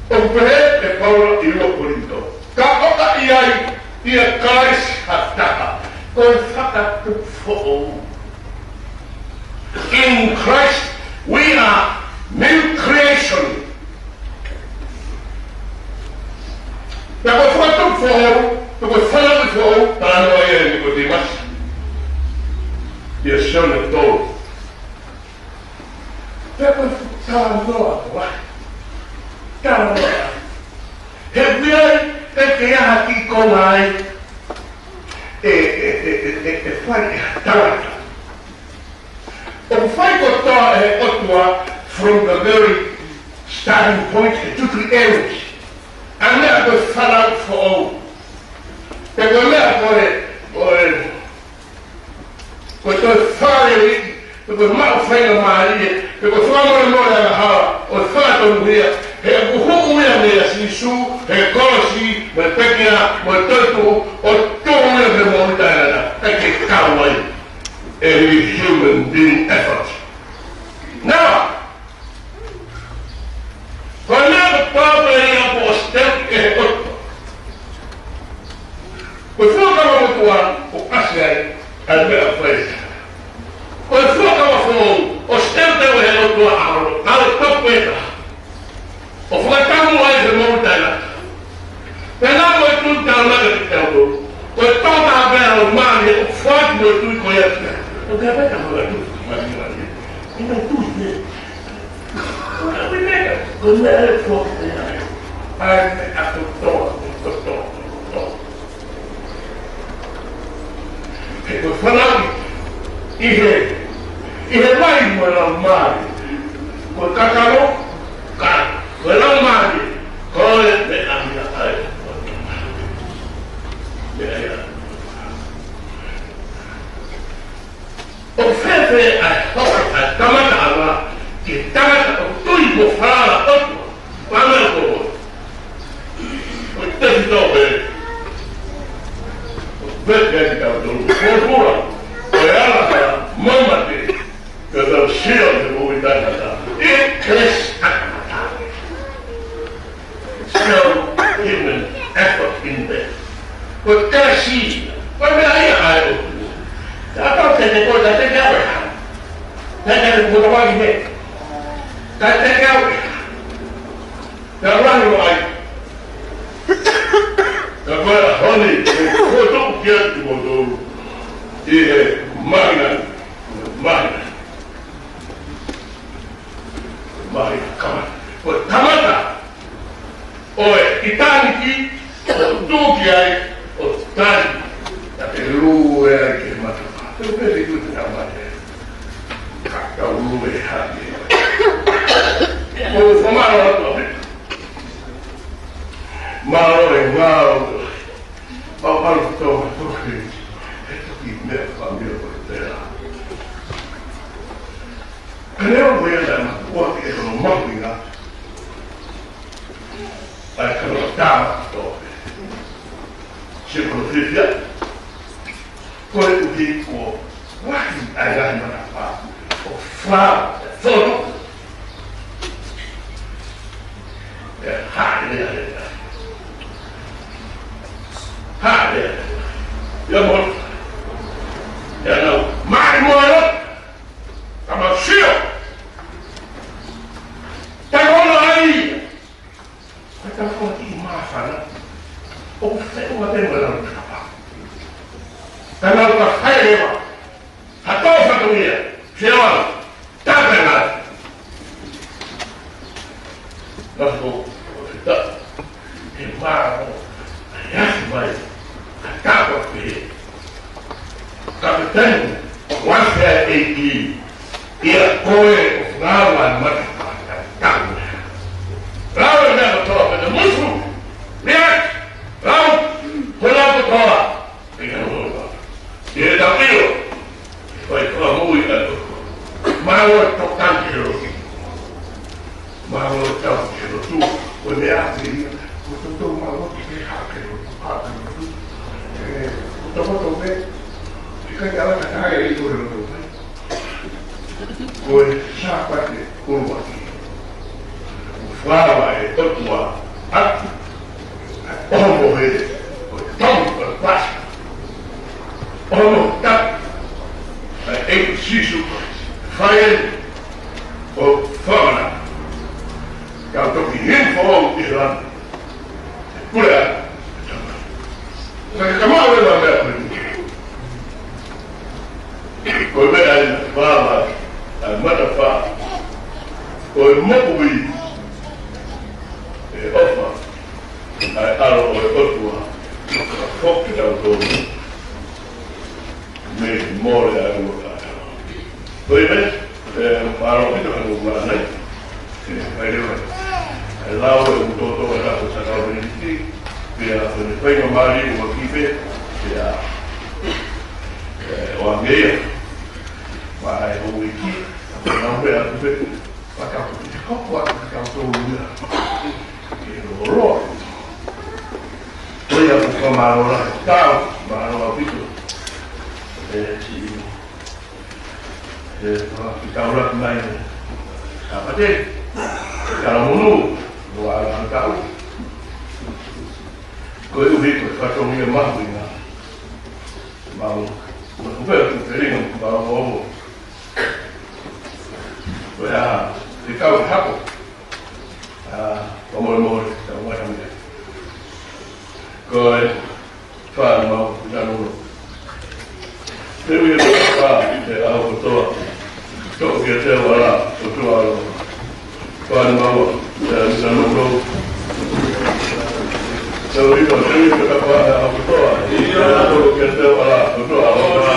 ʻOku pehē ʻe Paula ʻi ua Kolinitō, ka ʻoka ʻi ai ʻia Kalaisi ha taha, ko e fakatupu foʻou. In Christ, we are new creation. Pea ko e fakatupu foʻou, pea ko e fanauʻi foʻou, talanoa ia ʻe Nikotīmasi ʻia Sione tolu. Pea ko e talanoa ko ā, talanoa. He ʻoku ʻi ai, ʻe ke aha ki ko ngai, ʻe, ʻe, ʻe, ʻe, ʻe, ʻe fai ʻe ha tangata. ʻOku fai kotoa ʻe he ʻOtua from the very starting point, ʻe tutu ʻi ʻEusi. ʻA e meʻa ko e fanauʻi foʻou. Pea ko e meʻa ko e, ko e, ko e toe fāleli, pea ko e maʻu faingamālie, pea ko e fakamolemole angahala, ʻo e fakatonuhia, he ʻoku hū ia meia Sīsū, he kolosi, mo e pekia, mo e toetuʻu, ʻo tuʻu ia he moʻui taʻengata, ʻikai ke kau ai ʻOku ʻasi ai ʻa e meʻa ʻoku fai. Ko e fuakava foʻou ʻoku teuteu ʻe he ʻOtua ʻa hono ʻAlo tofu ʻe taha, ʻo fakataumuʻa ai pē mo taʻengata. Pea naʻa mo e tui taʻengata kiate kitautolu, ko e tokotaha pē ʻa e Laumālie ʻoku foaki mo e tui ko ia ki ai. ʻOku ʻikai pē ha tui, mālie, mālie. Ko e tui pē. Ko e meʻa, ko e meʻa ʻe foaki pē ai. ʻA e meʻa kotoa, kotoa, kotoa. He ko e fanauʻi ʻi he, ʻi he vai mo e Laumālie. Ko e kakano, ka, ko e Laumālie, ko e meʻa ia ʻa e, meʻa ia. ʻOku fēfē ʻa e hoko ʻa e kamataʻanga ki he tangata ʻoku tui mo falala ʻOtua? Pea meʻa ko ē. ʻOku tefito pē. ʻOku fēfē kitautolu? Ko e pula, ko e ala, mo e mate, ka tau sio ki he moʻui taʻengata. ʻI he kelesi ʻa e tangata. Still human effort in there. Ko e kelesi, ko e meʻa ia ʻa e ʻOtua. Ka tau teke ko e, ka teke au ē. Ka teke au ē. Ka teke au ē. Ka lahi mai. Ka ko e ʻaho ni, ʻoku ou tuku kiate kimoutolu ʻi he māhina, māhina. Māhina kamata. Ko e kamata ʻo e ʻitāniti, ʻo tuki ai, ʻo tali, ka te lue ai ki he matapā. Te u pehē ki he kamata. Ka tau lue hake. ʻOku ou fakamālō atu ʻaupito. Mālō e ngāue. Pau pau ki tō toki. He toki meʻa fāmili ko e tela. Ka leo ko ia na ua ke hono mahuʻinga. ʻA e kalo tā tō. Se ko no fiafia. Ko e ʻuhi ko e lahi ʻa e ngaahi matapā ʻo fā, fonu. ʻE haʻele, haʻele. Haʻele. Ia mo. Ia nau. Mai mo ia. Kama sio. Takono ai. Ka tau fua ki māfana. ʻOku feʻunga pē mo e lau tapa. Ka lau ka fai leva. Ha tau fatongia. Fia lau. Tape ngai. Nasi ko. Fita. He māfana. Ia mai. Ka tau fua. Kapiteni, wase ʻa e ʻEiki, ʻia koe ʻoku ngāue ʻa e matapā. Lau e meʻa kotoa pea te musu, liak, lau, ko e lau kotoa, ʻe ka lau kotoa. ʻIa tau ʻilo, ʻoku ʻikai ko e moʻui ʻa e ʻOtua. Mālō e tokanga ki he lotu. Mālō e tau ki he lotu, ko e meʻa ʻa e ia, ko e toto mālō ki he hake lotu, hake lotu. ʻE, ko e toto pē, ʻikai ala ka tae ʻi ko e lotu pē. Ko e Sāpate ʻuluaki. Ko e fala e ʻOtua, atu. ʻOmo he, ʻo tau, ʻo pasi. ʻOmo tau. ʻA e ʻEiki Sīsū, fai eni, ʻo fāmana. Kau toki hini foʻou ʻi he langi. Pule atu. Ka ka mau e la mea ko eni. Ko e meʻa ʻi he fāmana, ʻa e matapā. Ko e moʻui. ʻE ʻofa. ʻA e ʻAlo ʻo e ʻOtua, ka foki kitautolu mei he mole ʻa e ua kātoa. Ko ia, ʻe, mālō ʻaupito ka ʻoku ʻanai. ʻE, fai leva. ʻE lau e ʻū tōtō ʻa e tapu sākalamēniti, pea ko e faingamālie ʻuluaki pē, pea, ʻe, ʻoange ia. Maʻa e houʻeiki, ka ʻoku nau pē atu pē. Fakapapauʻi te hoko atu kitautolu ia ke loloa. Ko ia ʻoku fakamālō lahi atu, mālō ʻaupito. ʻE, si, ʻe, fakafetaulaki mai, Sāpate, Kalamonū, ua ala tau. Koeʻuhi ko e fatongia mahuʻinga. Au, ʻoku ou pehē ʻoku ou feinga ke u ʻohovale. Ko ia, te u kau hako. ʻA, fakamolemole, tau mai hami. Ko e fānau, ʻi he ʻaho ni. Te u ia ke fā, ʻi he ʻaho kotoa. Toʻo kiate au ʻa e ʻOtua ʻaloʻofa. Fānau, ʻi he ʻaho ni. Te u ia ke fā, ʻi he ʻaho kotoa. Toʻo kiate au ʻa e ʻOtua ʻaloʻofa.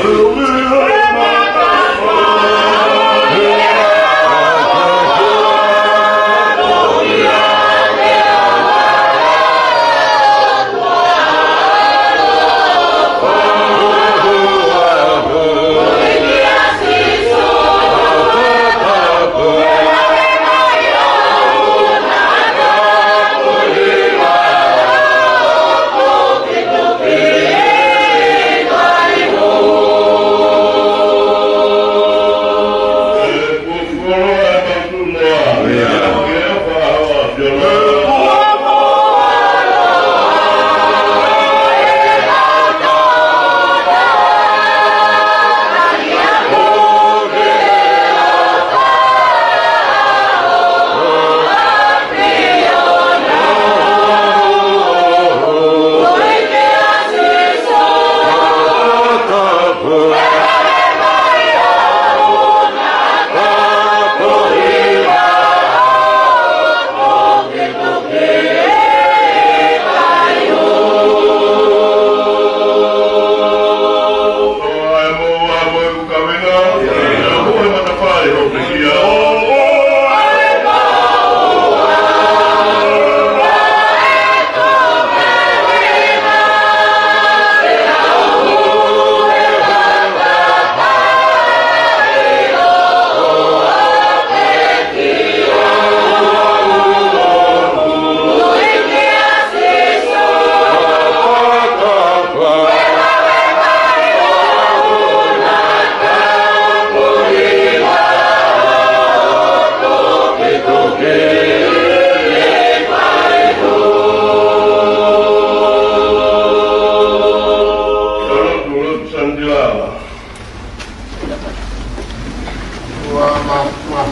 Ua ma, ma.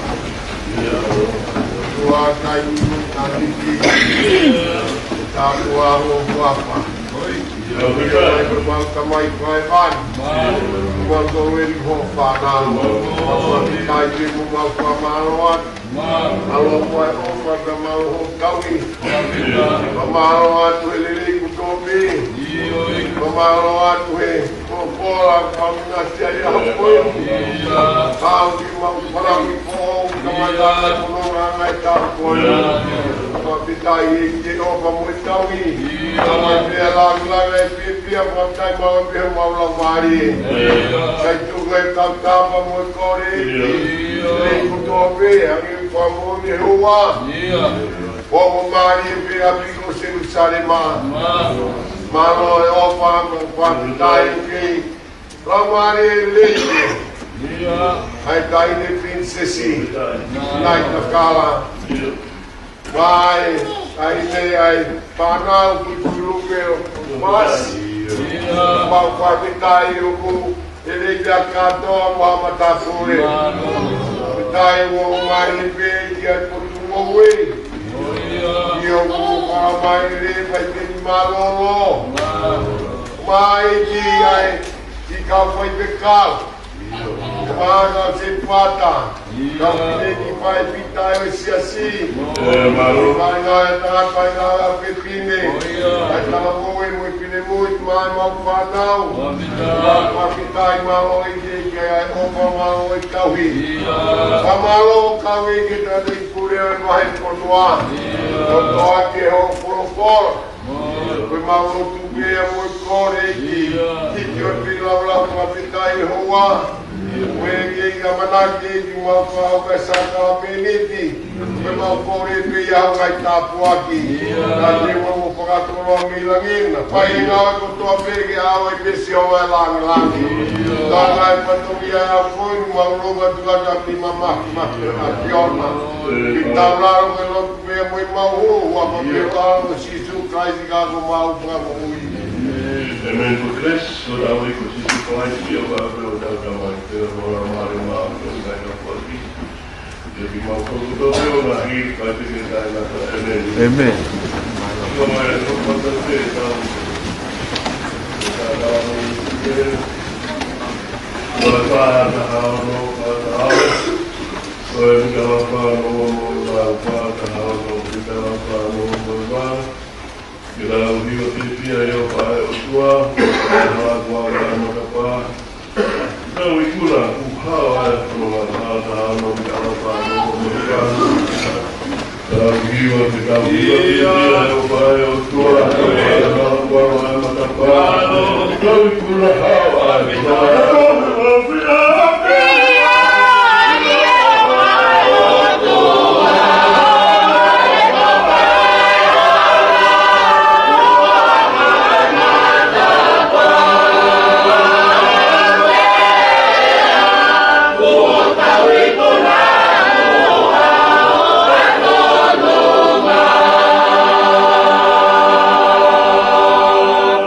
Ua kai, kai, kai. Ta ua ho ua pa. Ua kai, ua kai, ua kai, ua kai. Ua kai, ua kai, ua kai. Ua kai, ua kai, ua kai. ʻAloʻofa ʻofa ka mālō hoʻo tauhi. Ka mālō atu he lelei kuo tō pē. Ka mālō atu he popola ka muna sia ia hapoi. Ka au ki mau parami po ka mai ka kono ngā ngai tau koe. Ka pitai e ke ʻofa mo e tauhi. Ka mai pea lāngilangi e pēpea ka tai mau pea mau lau mālie. Kai tuku e tau tapa mo e kore. Lei kuo tō pē, ange Fakamoʻoni ʻe Hēvani. ʻIo. Fakamoʻoni pē ʻa e piko Selusalema. Mālō e ʻofa mo e fakafetaʻi ki he Laumālie Lelei. ʻIo. ʻA e taʻahine Pilinisesi. ʻIo. Nai Takala. ʻIo. Mai, taʻahine ʻa e fānau Kuitulupe ʻo Masi. ʻIo. Mau fakafetaʻi ʻoku ʻElei pea kātoa mo ha mata pule. Taimi ʻoku mai pē ki ai potu mo ue. ʻIo, ʻoku ʻomai lelei pea te ni mālōlō. Mai ki ai, ki kau faifekau. Mālō se pata. Kau pine ki fai pita e siasi. Mālō. Mai ngā e tangata i ngā a pepine. Ai tala mo e mo e pine mo i mai mau fānau. Mau fāfitai mālō i ke ke ai ʻofa mālō i tauhi. Fakamālō kau i ke tana i pule o e mahe kotoa. Kotoa ke ho folofola. Ko e mau lotu pea mo e kole ki, ki ki o pila ula fakafetaʻi hoa. Ko e ke ia manake ki mau fau ka saka meniti. Ko e mau kole pea ia hau kai tāpuaki. Ka te mau mo fakakoloa mi langina. Pai e ngāue kotoa pē ke au e pesi o e langilangi. Ka ngai patokia e a koi mau loka tuka ka mi mama ma ki ona. Ki taulalo ke lotu pea mo e mau ua ma pea o Sīsū Kalaisi ka ko mau fakamoʻui. Amen. Ko Kalaisi, ko e ʻAlo ko Sīsū. ʻĒmeni. Ke lau hiva fiefia ʻa e ʻOtua, ʻa e hala kuo ʻave ʻa e matapā. Ke tau ikuna, kuo hao ʻa e fononga, taha taha ono, ke ʻalu pā, no, no, no, no. Tau hiva, ke tau hiva fiefia ʻa e ʻOtua, ʻa e hala kuo ʻave ʻa e matapā. Ke tau ikuna, hao ʻa e fononga.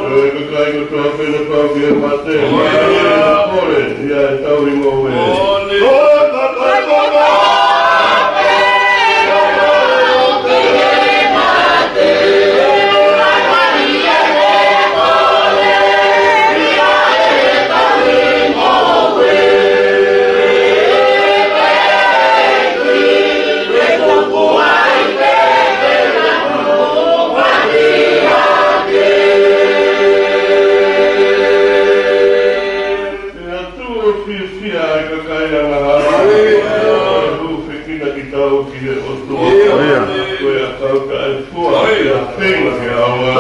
Ko e kakai kotoa pē naʻa nau pau ki he mate, ʻoua naʻa kole, ʻi ai ʻa e tauhi ngoue. Pea tuʻu ʻo fiefia ʻa e kakai angahala. Hūfekina kitautolu ki he ʻOtua. Ko e ʻakau taʻefua, ʻa e feinga ke ʻauha.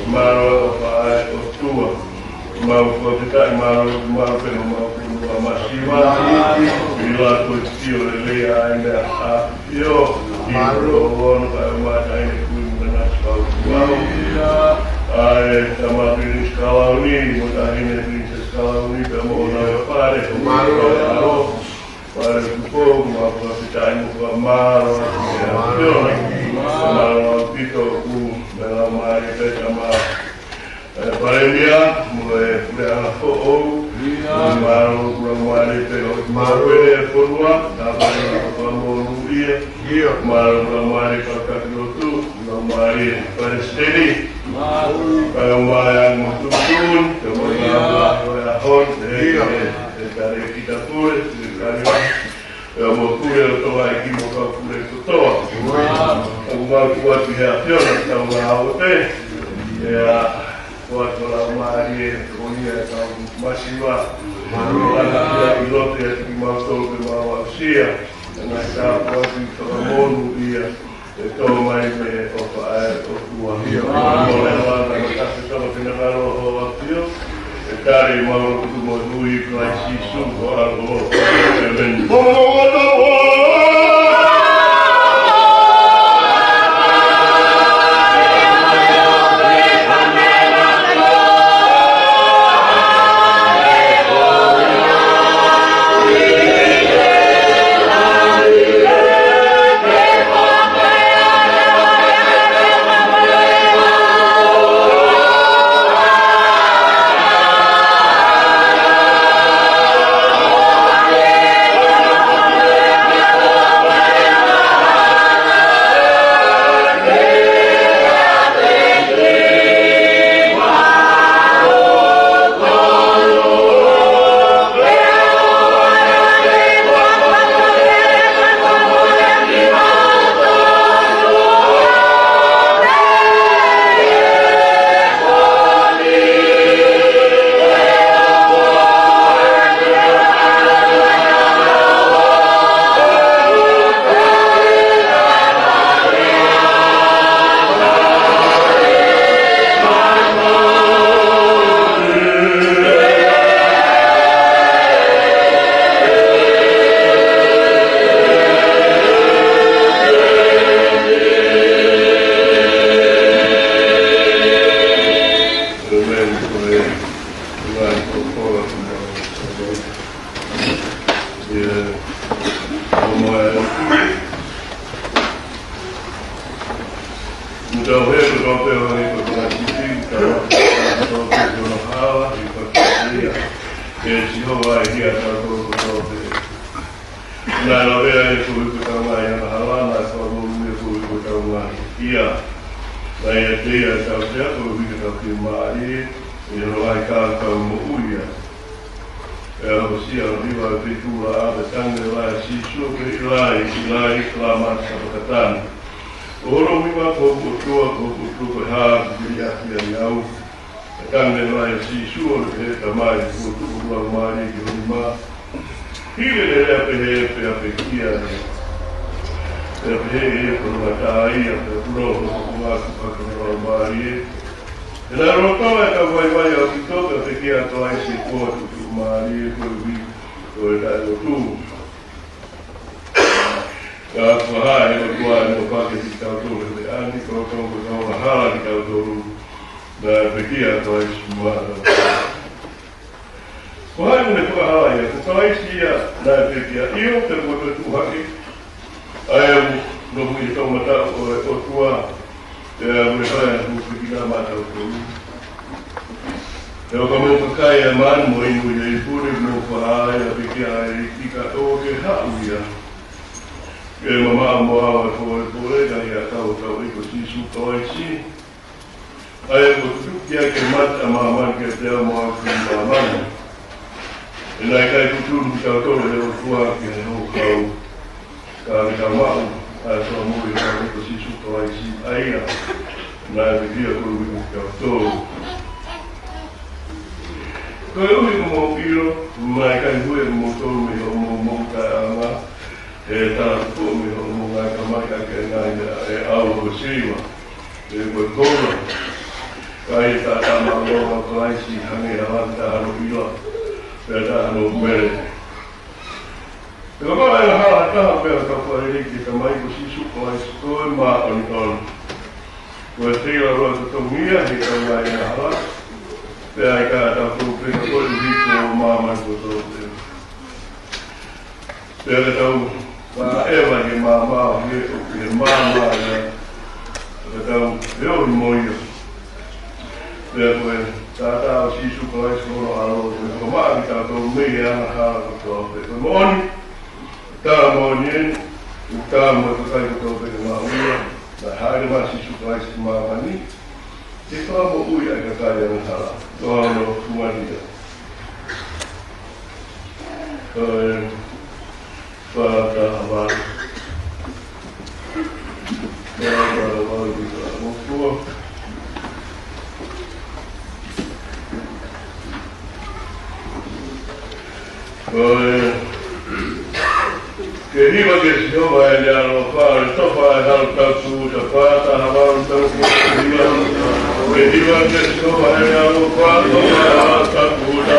Mālō ʻa e ʻOtua. Mau fakafetaʻi, mālō, mālō pē mo mau fonua masiva. ʻI la ko e sio lelei ai meʻa ʻa ʻio. Mālō. Ono ka e mata ai ne kui muna nasi pau kuau. ʻAi, Tama Pilinisi Kalauni, mo Taʻahine Pilinisesi Kalauni, pea mo ʻona ʻo fale. Mālō. Fale Tupou, mau fakafetaʻi mo fakamālō. Mālō. Mālō ʻaupito ʻoku meʻa mai pē Tama. ʻE Palēmia, mo e puleʻanga foʻou, mālō ʻoku laumālie pē ʻo mālō e fonua, tā mālō ʻoku fakamonūʻia, mālō ʻoku laumālie Fakatuʻi Lotu, ʻoku laumālie Palesiteni, kae ʻumaʻā mo Tuʻutuʻuni, kae ʻumaʻā mo e ʻaho ni, ʻe, ʻe, ʻe Talēkita Pule, ʻe Kaliwa, ʻE mo Pule ʻo Tonga ʻEiki mo kau pule kotoa. ʻOku mau tuku atu he ʻAfiona ʻetau ngāue. ʻIo, ʻoatu ʻa e laumālie ʻo ia ʻetau masiva. Mālō. ʻOku ʻi loto ʻiate kimautolu ke mau aʻusia. Ngaahi tāpuaki fakamonūʻia. ʻE tō mai mei he ʻofa ʻa e ʻOtua. ʻIo. Mālō e langa mo tafe tama kina kalo ho ʻAfio. ʻE tali mau lotu mo e ui Kalaisi Sīsū ko e ʻAlo. ʻĒmeni. Tau he ko tau pē o hangē ko tau titi, tau tau pē ko na hala, i pa kia. Ke Sihova ʻe hia tau ko tau pē. Naʻe lavea ʻe ia koeʻuhi ko ʻetau ngaahi angahala, naʻe fakamoʻui ʻe ia koeʻuhi ko ʻetau ngaahi hia. Naʻe ʻiate ia ʻa e tautea koeʻuhi ko ʻetau fiemālie, ʻi hono ʻai ʻa e kau moʻui ia. ʻE ʻosi ʻa e hiva ʻa e feituʻu laʻā, pea tangi leva ʻa Sīsū ʻo pehē, ʻIlai, ʻIlai, lama sabakatani? ʻOku ou ʻilo ʻoku hoku ʻOtua, ko hoku ʻOtua, ko e hā ʻoku ke liʻaki ai au? Pea tangi leva ʻa Sīsū ʻo pehē, Tamai, kuo tuku hoku laumālie ki ho nima. Hili ʻene lea pehē, pea pekia ia. Pea pehē ʻe ia ko hono ngata ia, pea punou hono fofonga kuo hake hono laumālie. Pea naʻe lolotonga e kau vaivai ʻaupito, pea pekia ʻa Kalaisi ʻi he kuonga tuʻutuʻumālie koeʻuhi ko e taʻelotu. Ka kuo hā ʻe he ʻOtua ʻene ʻofa kiate kitautolu he meʻa ni, lolotonga ko ʻetau angahala kitautolu, naʻe pekia ʻa Kalaisi maʻatautolu. Ko hai naʻe fakahala ia? Ko Kalaisi ia naʻe pekia, ʻio, pea kuo toe tuʻu hake, ʻa ia ʻoku nofo ʻi he toʻomataʻu ʻo e ʻOtua, pea ʻoku ne fai ʻa e hūfekina maʻatautolu. Pea ʻo ka mou kakai ʻa e manu mo inu ʻi he ipu ni, mou fakahā ʻa e pekia ʻa e ʻEiki, ka ʻoku ke haʻu ia ke mamaʻo mo au ʻi he pōlepole, ka ʻi he ʻakau hotau ʻEiki ko Sīsū Kalaisi, ʻa ia kuo tutuki ʻaki ʻe he mate ʻa māmani kiate au mo au ki māmani. He naʻe ʻikai tuʻutuʻuni kitautolu ʻe he ʻOtua ki he houhau, ka ke tau maʻu ʻa e fakamoʻui ʻa hotau ʻEiki ko Sīsū Kalaisi, ʻa ia naʻe pekia koeʻuhi ko kitautolu. Koeʻuhi ko hoʻomou ʻilo, naʻe ʻikai hū ʻa kimoutolu mei hoʻomou moʻui taʻeʻaonga, he talatupuʻa mei hoʻomou ngaahi tamai, ka ke ngaahi meʻa ʻe ʻau ʻo siliva pe ko e koula. Ka ʻi he taʻataʻa māʻolunga ʻo Kalaisi, hangē ha lami taʻe hano ʻila, pea taʻe hano mele. Pea ko e angahala ʻe taha pē ʻa hotau fakalelei ki he Tamai ko Sīsū Kalaisi, ko e māʻoniʻoni. Ko e feilaulau totongi ia ʻi heʻetau ngaahi angahala, pea ʻikai ʻatautolu pē, ka koeʻuhi ko māmani kotoa pē. Pea ka tau maʻeva ʻi he maama, ʻi he, ʻi he maama ia, ka tau feohi mo ia. Pea ko e taʻataʻa ʻo Sīsū Kalaisi ko hono ʻAlo, ʻoku ne fakamaʻa kitautolu mei he angahala kotoa pē. Ko e moʻoni, tā moʻoni eni, ʻoku tā mo e kakai kotoa pē ke maʻu ia, naʻe hāʻele mai ʻa Sīsū Kalaisi ki māmani ke fakamoʻui ʻa e kakai angahala. Ko hono tuʻunga ia. Ko e fā taha valu. Fā taha valu ki he fā taha valu. Ko e, ke hiva kia Sihova ʻa ʻene ʻaloʻofa, ʻo ne tofa ʻa e hala tapu, ta fā taha valu tau ko e hiva. Ke hiva kia Sihova ʻa ʻene ʻaloʻofa, tofa ʻa e hala tapu, ta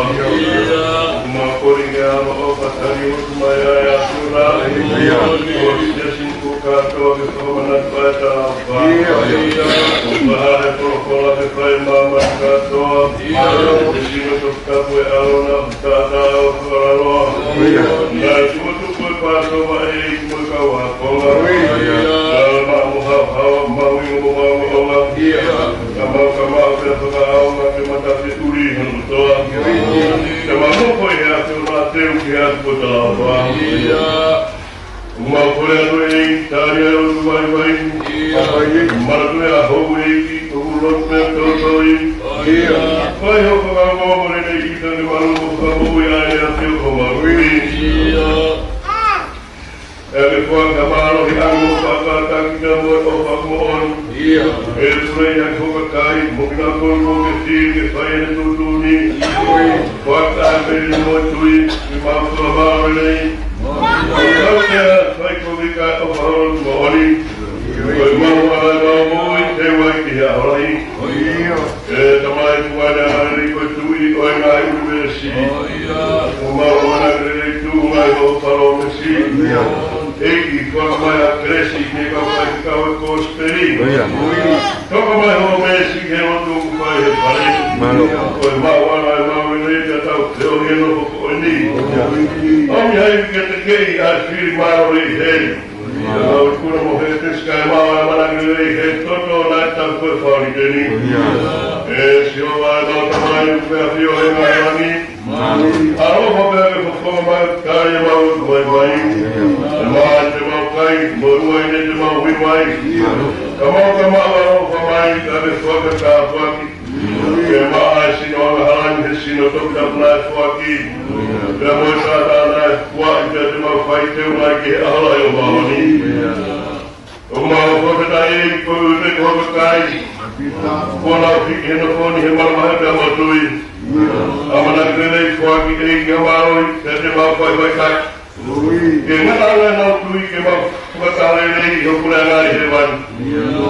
ʻOku mau kole ke ʻaloʻofa tali atu mai ʻa e ʻAfiona. ʻIo. Ko e siasi ni kuo kātoa ke fakamanatu ʻa e talaʻofa. ʻIo. ʻOku mahalo e folofola ke fai ʻe māmani kātoa. ʻIo. Ko e sino toputapu ʻo e ʻAlo na, taʻataʻa ʻo e fakalaloa. ʻIo. Naʻe tuʻutuʻu ko e Pāsova ʻEiki mo e kau ākonga. ʻIo. Naʻe maʻu mo haohaoa, mahuʻinga mo maʻongoʻonga. ʻIo. Ka mau ka mau pea fakaʻaonga ke mataʻi ʻuli hono kotoa. Ke mau nofo ʻi he ʻAfiona, teu ki he ʻapi ko e talaʻofa. ʻOku mau kole atu ʻEiki, tali ʻa e lotu vaivai. Manatuʻi ʻa Hou ʻEiki, ʻoku lotu pea tōtōi. Fai ho fakaongoongo lelei ʻi he taimi ni, malu mo fakamoʻui ʻa e ʻAfio ko Maui. ʻEiki, fai ha mālohi ʻa e ʻofa kātaki ka mo e ʻofa moʻoni. ʻIo. ʻE pule ʻi he kakai, mo kinautolu kuo ke fili ke fai ʻene tuʻutuʻuni. Fai ʻa e meli mo e tui, ke mau fakamālō lelei. Kau ke fai ko e vika ʻofa holo moʻoni. Ko e mau ala mau moʻui, te wai ki he ʻaho lahi. ʻE Tamai, kuo ʻi ai ʻa e lelei ko e Tuʻi ʻo e ngaahi ʻunivēsi. ʻOku mau ʻamanaki lelei tuʻu mai ho palōmesi. ʻEiki, fai mai ha kelesi ki he kau faifekau ʻo e kosipeli. Toka mai ho meesi ki he lotu ʻoku fai he fale. Ko e mau ala ʻemau lelei pea tau feohi he nofo ko eni. ʻOmi ha ivi ke tekeʻi ʻa e fili mālohi heni. ʻIo, ʻoku mau kole mo e fesi kae mau ʻamanaki lelei he toto naʻe tau ko e fāmili ni. ʻE Sihova ʻemau Tamai, ʻoku ke ʻafio ʻi he ngaahi langi. ʻAloʻofa pea ke fofonga mai, tali ʻemau lotu vaivai. ʻE Maʻa te mau kai, mo e uaine te mau ui mai. Ka mau ka mau ʻaloʻofa mai, ka ke foaki ʻa e tāpuaki. Ke maʻa ʻa e sino angahala ni he sino toputapu naʻe foaki. Pea mo e taʻataʻa naʻe foaki, pea te mau fai teu mai ki he ʻaho lahi ʻo māmani. ʻOku mau fakafetaʻi ʻEiki koeʻuhi ko e kakai kuo nau hiki he nofo ni he malumahi pea mo tui. ʻAmanaki lelei foaki ʻEiki ha mālohi, pea te mau faʻifaʻitaki. Ke ngata ʻa ʻenau tui ke mau fakataha lelei ʻi ho puleʻanga ʻi hēvani.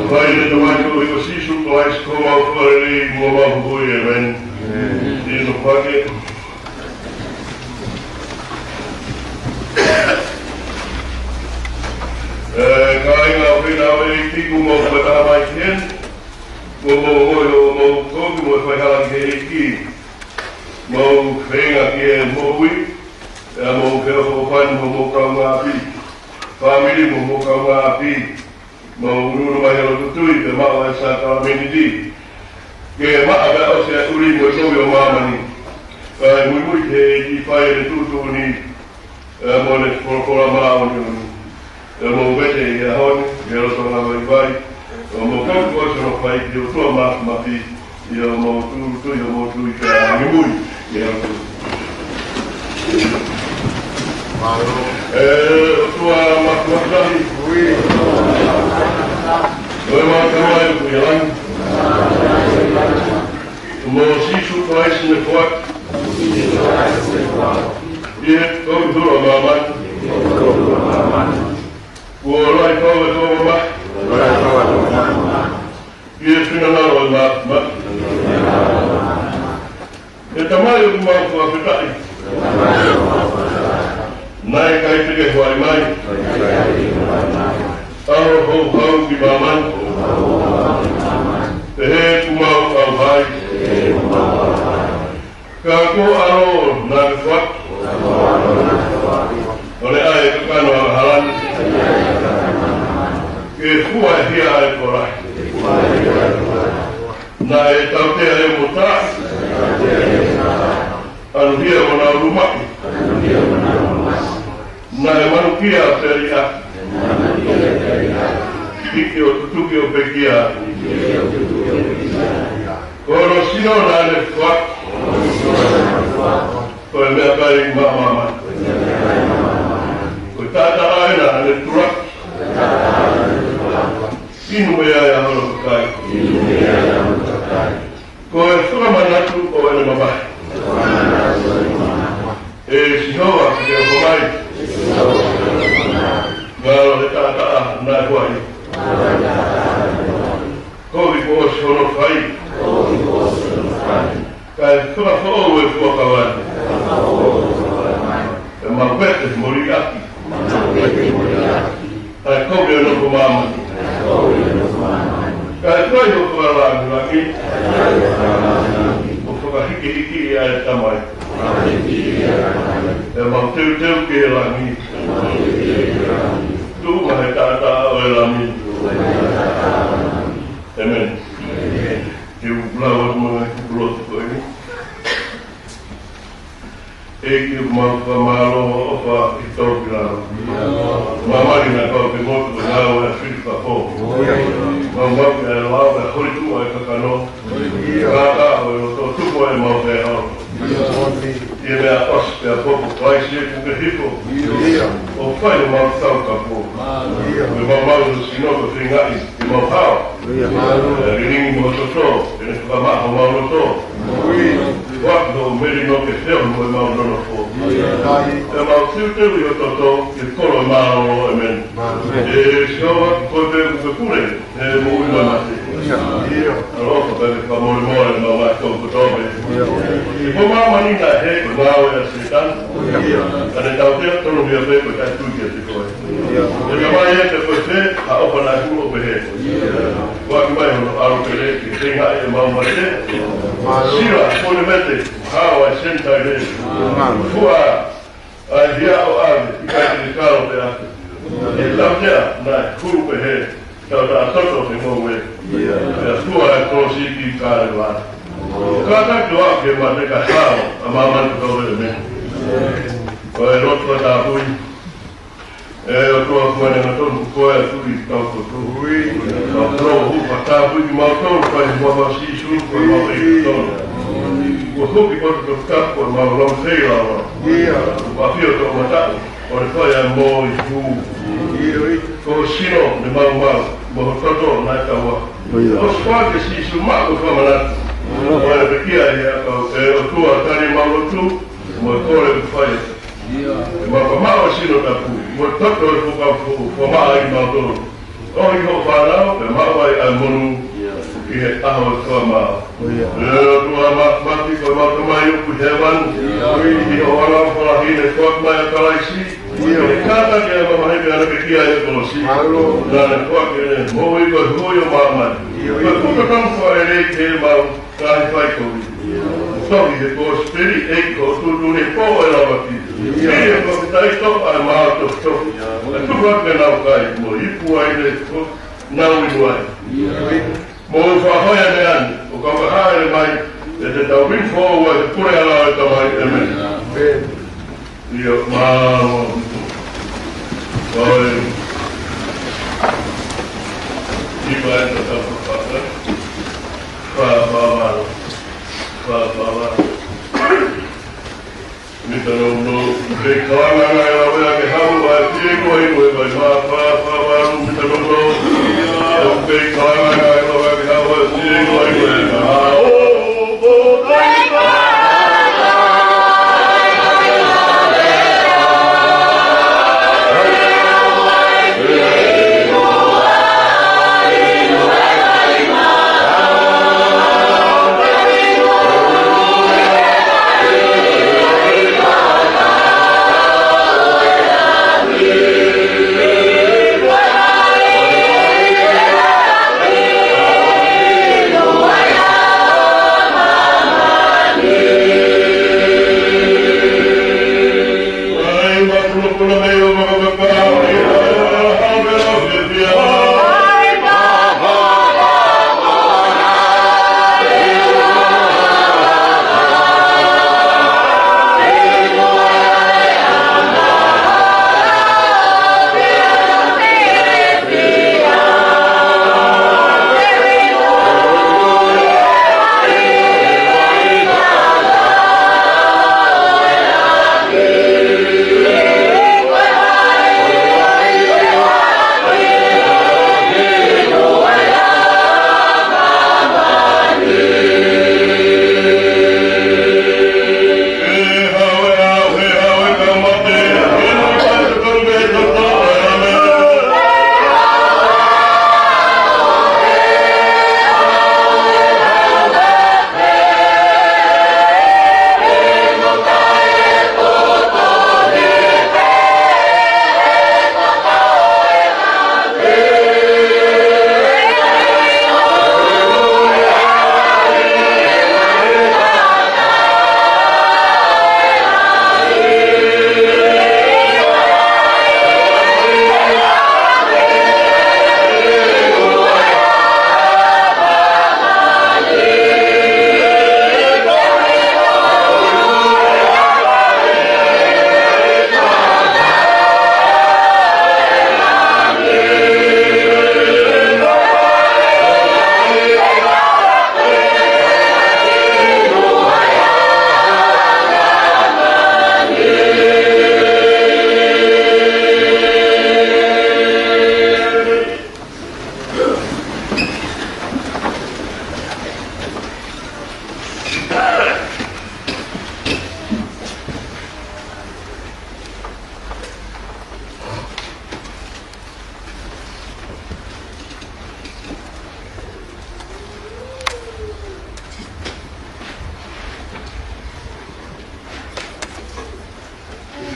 Fai ʻeni ʻi he huafa ʻo Sīsū Kalaisi ko homau Fakalelei mo homau Huhuʻi, ʻēmeni. ʻI he fakahā. ʻE kāinga, ʻoku ou ʻi he ʻEiki, kuo mau fakataha mai ki heni. Kuo mau ʻi homau kovi mo e faihala ki he ʻEiki. Mau feinga ki he moʻui. ʻE mau feʻofoʻofani mo homau kaungāʻapi, fāmili mo homau kaungāʻapi, mau ʻunuʻunu mai he lotu tui, pea maʻu ʻa e sākalamēniti. Ke maʻa pea ʻosi ʻa e ʻuli mo e kovi ʻo māmani. Kae muimui ki he ʻEiki, fai ʻene tuʻutuʻuni, ʻe mo ʻene folofola māʻoniʻoni. ʻE mau vete ʻi he ʻaho ni, ʻi he loto ngāue vaivai. ʻE mau kau ko e sono fai ki he ʻOtua Māfimafi, ʻi hoʻomou tui, tui, hoʻomou tui pea muimui. ʻI he ʻOtua. ʻE ʻOtua Māfimafi, ʻoku mau kau ai ʻi he langi. Mo Sīsū Kalaisi naʻe foaki. ʻI he kovi holo ʻa māmani. Kuo lahi fau e tō mamahi. ʻI he finangalo ʻo e Mafimafi. ʻE Tamai, ʻoku mau fakafetaʻi. Naʻe ʻikai te ke huaʻi mai. ʻAlo houhau ki māmani. Pehē kuo mau kau hai. Ka ko e ʻAlo naʻa ke foaki. ʻO ne ʻai e kakano angahala ni. Ke fua ʻe hia ʻa e tokolahi. Naʻe tautea ʻi homou taaʻi. ʻAnuhia mo na ulumaʻi. Naʻe manukia pea liʻaki. Hiki ʻo tutuki ʻo pekia. Ko hono sino naʻa ne foaki. Ko e meʻakai maʻa māmani. Ko e taʻataʻa ʻena naʻa ne tulaki. Inu mei ai ʻa hono kakai. Ko e fakamanatu ʻo ʻene mamahi. ʻE Sihova, ke ke ʻofa mai. Ngalo he taʻataʻa naʻe huaʻi. Kovi kuo ʻosi hono fai. Ka ʻA e fakafoʻou e fuakava ni. ʻE mau vete mo liʻaki ʻa e kovi ʻo e nofo māmani. Kae fai ho fakalāngilangi ʻo fakahīkihikiʻi ʻa e Tamai. ʻE mau teuteu ki he langi, tuʻunga he taʻataʻa ʻo e Lami. ʻĒmeni. Ke u lau atu mai e kupu lotu ko eni. ʻEiki, ʻoku mau fakamālō hoʻo ʻofa ki he tō ki lalo. Māmani naʻe pau ke motu, ko e ngāue ʻa e fili fakapō. Mau mau ke ʻai lau e holi tuʻa e kakano. Kākā ʻo e loto, tuku ʻemau fea ʻo. ʻI he meʻaʻosi pea popo, Kalaisi ʻoku ke hifo. ʻO fai homau taukapo. Ko e maumau ʻo e sino ko e feingaʻi ke mau hao. ʻE lilingi mo ho toto, ke ne fakamaʻa homau loto. Foaki hoʻo melino ke feohi mo ʻemau nonofo. ʻE mau teuteu ʻi ho toto, ke kolo ʻemau ʻo, ʻēmeni. ʻE Sihova, ko koe pē ʻoku ke pule, he moʻui mo e mate. ʻAloʻofa pea ke fakamolemole ʻemau ngaahi tō kotoa pē. Ko māmani naʻe hē ko e ngāue ʻa Sētane. Ka ne tautea tonuhia pē ko e taʻetui kiate koe. ʻE Tamai ē, ko e fē ha ʻofa naʻe hulu ʻo pehē? Foaki mai hono ʻAlo pele ke feingaʻi ʻemau mate. Sila, pule mete, hao ʻa e Senitaile. Fua ʻa e hia ʻo ʻave, ʻikai te ke kalo pē ʻaki. ʻE tautea naʻe hulu pehē, tau taʻatoto he ngoue. Pea fua e kolosi ki Kalevale. Kātaki ʻo aʻu ki he mate kae hao ʻa māmani kotoa pē, ʻēmeni. Ko e lotu fakatapui. ʻE ʻOtua, ko e ʻuhinga tonu ko e Tuʻi ʻo e tau kotoa. Tau tō hū fakatapui kimautolu, fai muʻa ʻa Sīsū ko homau ʻEiki tonu. Kuo hū ki potu toputapu ko homau lau feilaulau. Kuo ʻafio toʻomataʻu, ʻo ne fai ʻa e moihū. Ko ho sino ne maumau, mo ho toto naʻe taua. ʻOsi fai ʻe Sīsū maʻu ko e fakamanatu. ʻO ne pekia ʻi he ʻakau, ʻe ʻOtua, tali ʻemau lotu, mo e kole ʻoku fai. ʻE mau fakamaʻu ʻa e sino tapu, mo e toto ʻo e Fuakava Foʻou, fakamaʻa ʻimautolu. ʻOi hoʻo fānau, pea maʻu ai ʻa e monū, ki he ʻaho ʻo e fakamaau. ʻE ʻOtua Māfimafi, ko homau Tamai ʻoku ʻi hēvani, ʻi hoʻo ʻAlo falahi ne foaki mai ʻa Kalaisi, ke kātaki ʻa e mamahi pea ne pekia ʻi he kolosi. Naʻa ne foaki ʻene moʻui ko e huhuʻi ʻo māmani. Ko e fuʻu totonu fakaʻelei ki heʻemau ngaahi faikovi. Tohi he Kosipeli, ʻEiki ko ho tuʻutuʻuni he pō ʻo e lavaki. Pili ʻa e fakafetaʻi, toʻo ʻa e mā tofitofi. ʻE tuku atu ke nau kai, mo ipu ai ne ko nau inu ai. Mou fakahā ʻa e meʻa ni, ʻo kau ka hāʻele mai, ʻe te tau win fō ua he pule ʻa e Tamai, ʻēmeni. ʻIo, mālō. ʻOi. ʻIo, ʻai ka tau fakahā. Fa, fa, mālō. Fa, fa, mālō. Mita no, no. Ke kalanga ngai lau ʻa e ke hamu ʻa e pie ko ai ko e vai mā, fa, fa, mālō. Mita no, no. Ke kalanga ngai lau ʻa e ke hamu ʻa e pie ko ai ko e vai mā.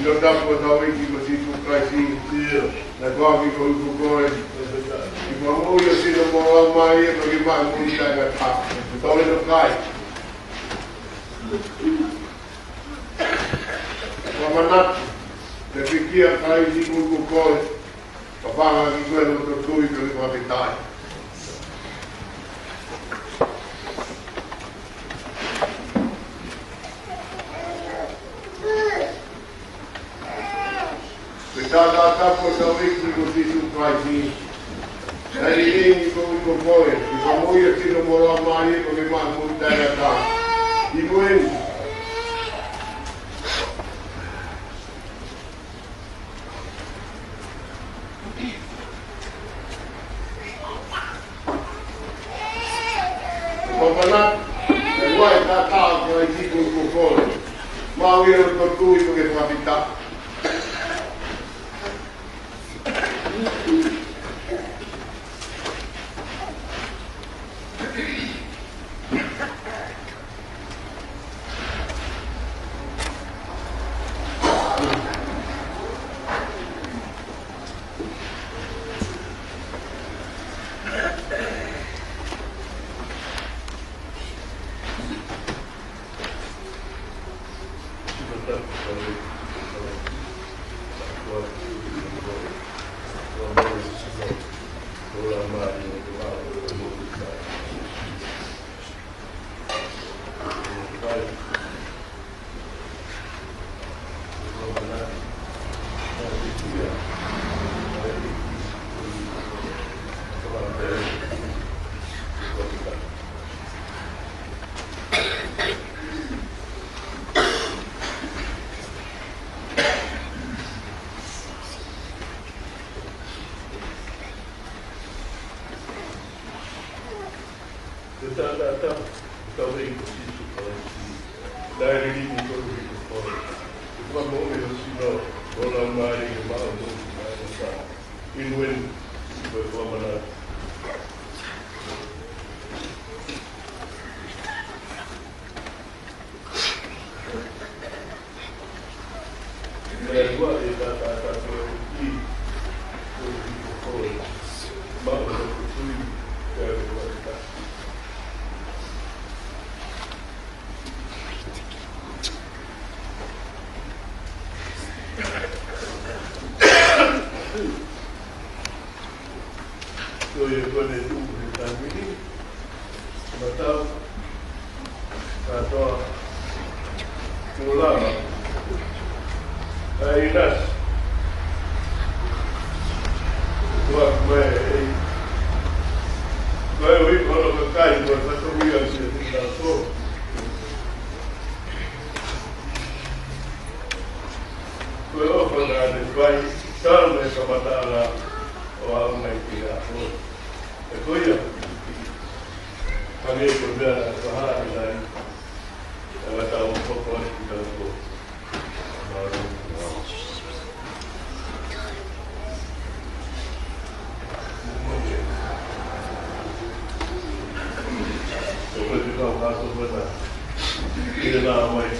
ʻI he tapu ʻa hotau ʻEiki ko Sīsū Kalaisi, naʻe ʻoange ko ia ko koe, ke ke fakamoʻui ho sino mo ho laumālie, pea ke maʻu moʻui taʻengata. Tau inu kai. Fakamanatu, naʻe pekia ʻa Kalaisi koeʻuhi ko koe, pea fakahaofi koe ʻi he loto tui pea ke fakafetaʻi. Ko e taʻataʻa tapu ʻa hotau ʻEiki ko Sīsū Kalaisi, naʻe liliu koeʻuhi ko koe, ke fakamoʻui ho sino mo ho laumālie, pea ke maʻu moʻui taʻengata. Inu eni. Fakamanatu, naʻe ʻoange ʻa e taʻataʻa ʻa Kalaisi koeʻuhi ko koe. Maʻu ia ʻi ho loto tui pea ke fakafetaʻi. Ko e taʻataʻa tapu ʻa hotau ʻEiki ko Sīsū Kalaisi, naʻe liliu koeʻuhi ko koe, ke fakamoʻui ho sino mo ho laumālie, ke maʻu moʻui taʻengata. Inu eni, ko e fakamanatu. Naʻe ʻoange ʻa e taʻataʻa tapu ʻa hotau ʻEiki koeʻuhi ko koe. Maʻu ʻi ho loto tui pea ke fakafetaʻi. Ko ia ko eni ʻoku tuʻu he taimi ni, matau, kātoa, tuʻu lava, ʻa e ʻinasi, ʻoku ʻoatu mai ʻe he ʻEiki. Ko e ui ko hono kakai, ko e fatongia ʻo e kinautolu. Ko e ʻofa naʻa ne fai talu mei he kamataʻanga ʻo aʻu mai ki he ʻaho ni. Pea ko ia, hangē ko e meʻa naʻe fakahā ʻe he ʻEiki, ʻa e ngata ʻo hoko atu ki he ʻaho ni. Ko e kau kātoa ko ena, ʻi he nā mai.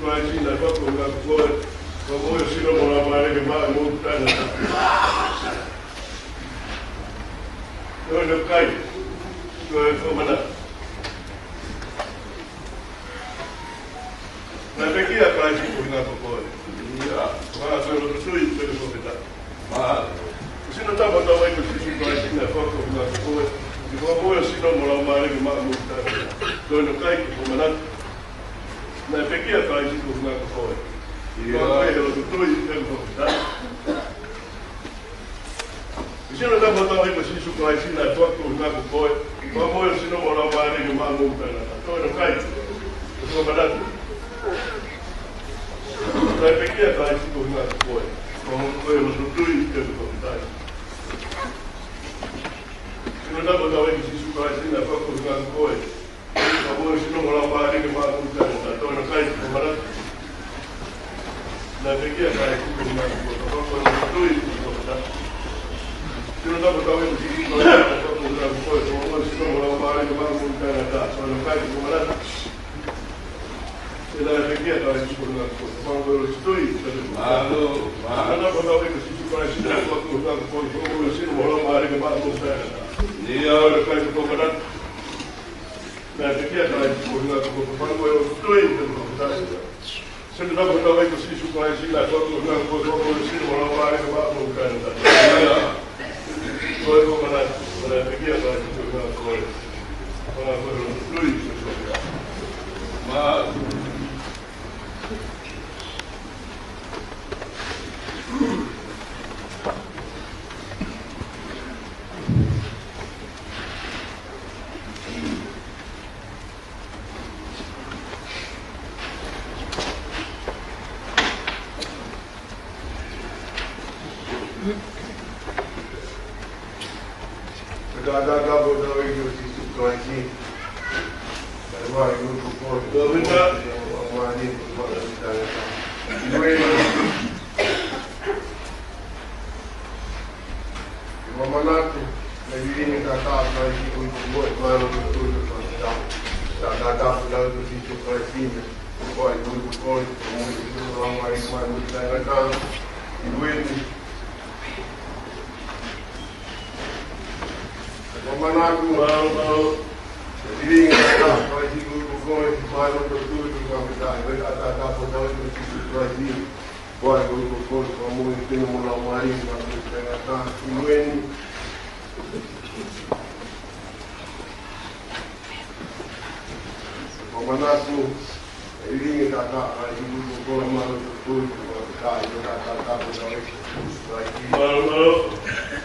Kalaisi naʻe fakafofonga kiate koe, ko e moʻui, sino mo e laumālie ke maʻu moʻui taʻengata. Toe noa kai, toe fakamanatu. Naʻe pekia ʻa Kalaisi koeʻuhi ko koe. ʻIo. Ko e lotu tui, toe fakamanatu. Mālō. Sino tapu ʻa hotau ʻEiki ko Sīsū Kalaisi naʻe fakafofonga kiate koe, ke fakamoʻui ho sino mo e laumālie ke maʻu moʻui taʻengata. Toe noa kai, toe fakamanatu. Naʻe pekia ʻa Kalaisi koeʻuhi ko koe. ʻIo. Ko e lotu tui, toe fakamanatu. Sino tapu ʻa hotau ʻEiki ko Sīsū Kalaisi naʻe fakafofonga kiate koe, ke fakamoʻui ho sino mo e laumālie ke maʻu moʻui taʻengata. Toe noa kai, toe fakamanatu. Naʻe pekia ʻa Kalaisi koeʻuhi ko koe. Ko e lotu tui, toe fakamanatu. Sino tapu ʻa hotau ʻEiki ko Sīsū Kalaisi naʻe fakafofonga kiate koe, ke fakamoʻui ho sino mo e laumālie ke maʻu moʻui taʻengata. Toe noa kai, toe fakamanatu. Naʻe pekia ʻa Kalaisi koeʻuhi ko koe. Ko e lotu tui, toe fakamanatu. Sino tapu ʻa hotau ʻEiki ko Sīsū Kalaisi naʻe fakafofonga kiate koe, ke fakamoʻui ho sino mo e laumālie ke maʻu moʻui taʻengata. Toe noa kai, toe fakamanatu. Naʻe pekia ʻa Kalaisi koeʻuhi ko koe. Ko e lotu tui, toe fakamanatu. Mālō, mālō. Sino tapu ʻa hotau ʻEiki ko Sīsū Kalaisi naʻe fakafofonga kiate koe, ke fakamoʻui ho sino mo e laumālie ke maʻu moʻui taʻengata. ʻIo. Toe noa kai, toe fakamanatu. Naʻe pekia ʻa Kalaisi koeʻuhi ko koe. Ko e lotu tui, toe fakamanatu. Sino tapu ʻa hotau ʻEiki ko Sīsū Kalaisi naʻe fakafofonga kiate koe, ke fakamoʻui ho sino mo e laumālie ke maʻu moʻui taʻengata. ʻIo. Toe fakamanatu. Naʻe pekia ʻa Kalaisi koeʻuhi ko koe. Ko e lotu tui, toe fakamanatu. Mālō. Ko e taʻataʻa tapu ʻa hotau ʻEiki ko Sīsū Kalaisi, kae ʻoua ʻe ui ko koe. Ko e taʻataʻa. Ko e taʻataʻa. Ko e taʻataʻa. Fakamanatu, naʻe lilingi e taʻataʻa ʻa Kalaisi koeʻuhi ko koe, mālō e lotu tui, toe fakamanatu. Taʻataʻa tapu ʻa hotau ʻEiki ko Sīsū Kalaisi, kae ʻoua ʻe ui ko koe, ke fakamoʻui ho sino mo e laumālie ke maʻu moʻui taʻengata. ʻI muʻa ni. Fakamanatu, mālō, mālō. Naʻe lilingi e taʻataʻa ʻa Kalaisi koeʻuhi ko koe, mālō e lotu tui, toe fakamanatu. Ko e taʻataʻa tapu ʻa hotau ʻEiki ko Sīsū Kalaisi, kae ʻoua ʻe ui ko koe, ke fakamoʻui ho sino mo e laumālie ke maʻu moʻui taʻengata. ʻI muʻa ni. Fakamanatu, naʻe lilingi e taʻataʻa ʻa Kalaisi koeʻuhi ko koe, mālō e lotu tui, toe fakamanatu. Ko e taʻataʻa tapu ʻa hotau ʻEiki ko Sīsū Kalaisi, mālō, mālō.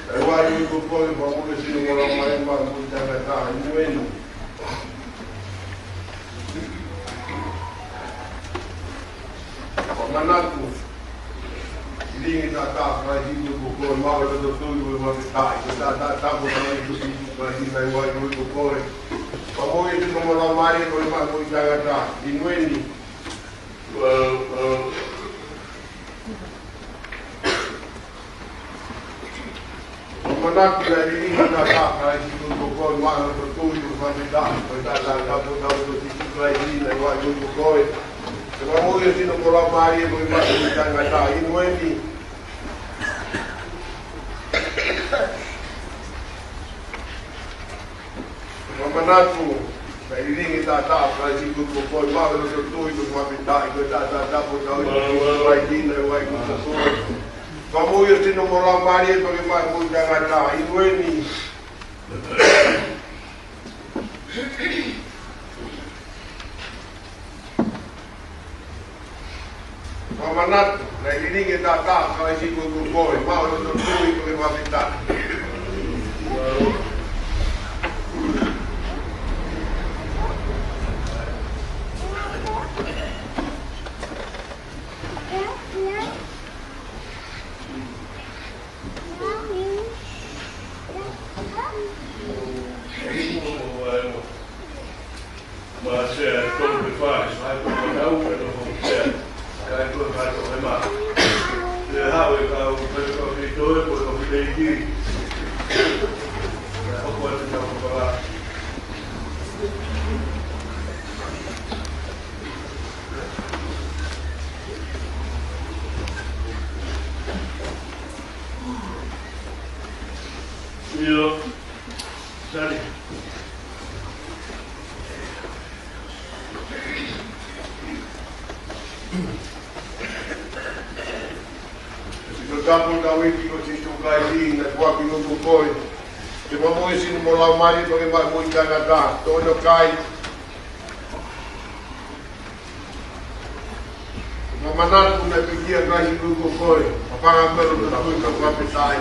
Kae ʻoua ʻe ui ko koe, ke fakamoʻui ho sino mo e laumālie ke maʻu moʻui taʻengata. ʻI muʻa ni. Fakamanatu, lilingi e taʻataʻa ʻa Kalaisi koeʻuhi ko koe, mālō e lotu tui, toe fakamanatu. Ko e taʻataʻa tapu ʻa hotau ʻEiki ko Sīsū Kalaisi, kae ʻoua ʻe ui ko koe, ke fakamoʻui ho sino mo e laumālie ke maʻu moʻui taʻengata. ʻI muʻa ni. Fakamanatu, naʻe lilingi e taʻataʻa ʻa Kalaisi koeʻuhi ko koe, mālō e lotu tui, toe fakamanatu. Ko e taʻataʻa tapu ʻa hotau ʻEiki ko Sīsū Kalaisi, kae ʻoua ʻe ui ko koe, ke fakamoʻui ho sino mo e laumālie ke maʻu moʻui taʻengata. ʻI muʻa ni. Fakamanatu, naʻe lilingi e taʻataʻa ʻa Kalaisi koeʻuhi ko koe, mālō e lotu tui, toe fakamanatu. Ko e taʻataʻa tapu ʻa hotau ʻEiki ko Sīsū Kalaisi, kae ʻoua ʻe ui ko koe, ke fakamoʻui ho sino mo e laumālie ke maʻu moʻui taʻengata. ʻI muʻa ni. Fakamanatu, naʻe lilingi e taʻataʻa ʻa Kalaisi koeʻuhi ko koe, mālō e lotu tui, toe fakamanatu. Mā sea tolu pe fā, sai ko e tau, ko e tau ko sea. Sai ko e fā tau ko e mā. Te hau e kau, ko e kau ki toe, ko e kau ki te iki. Ko e tapu ʻo e ʻEiki ko Sīsū Kalaisi, naʻe foaki ʻi hoku koe. Ke mamoe sini mo laumālie, pea ke maʻu moʻui taʻengata. Tō ʻo kai. Ke mamanatu naʻe pikia kai ʻi hoku koe. Pea fanga melo na kui ka kape tai.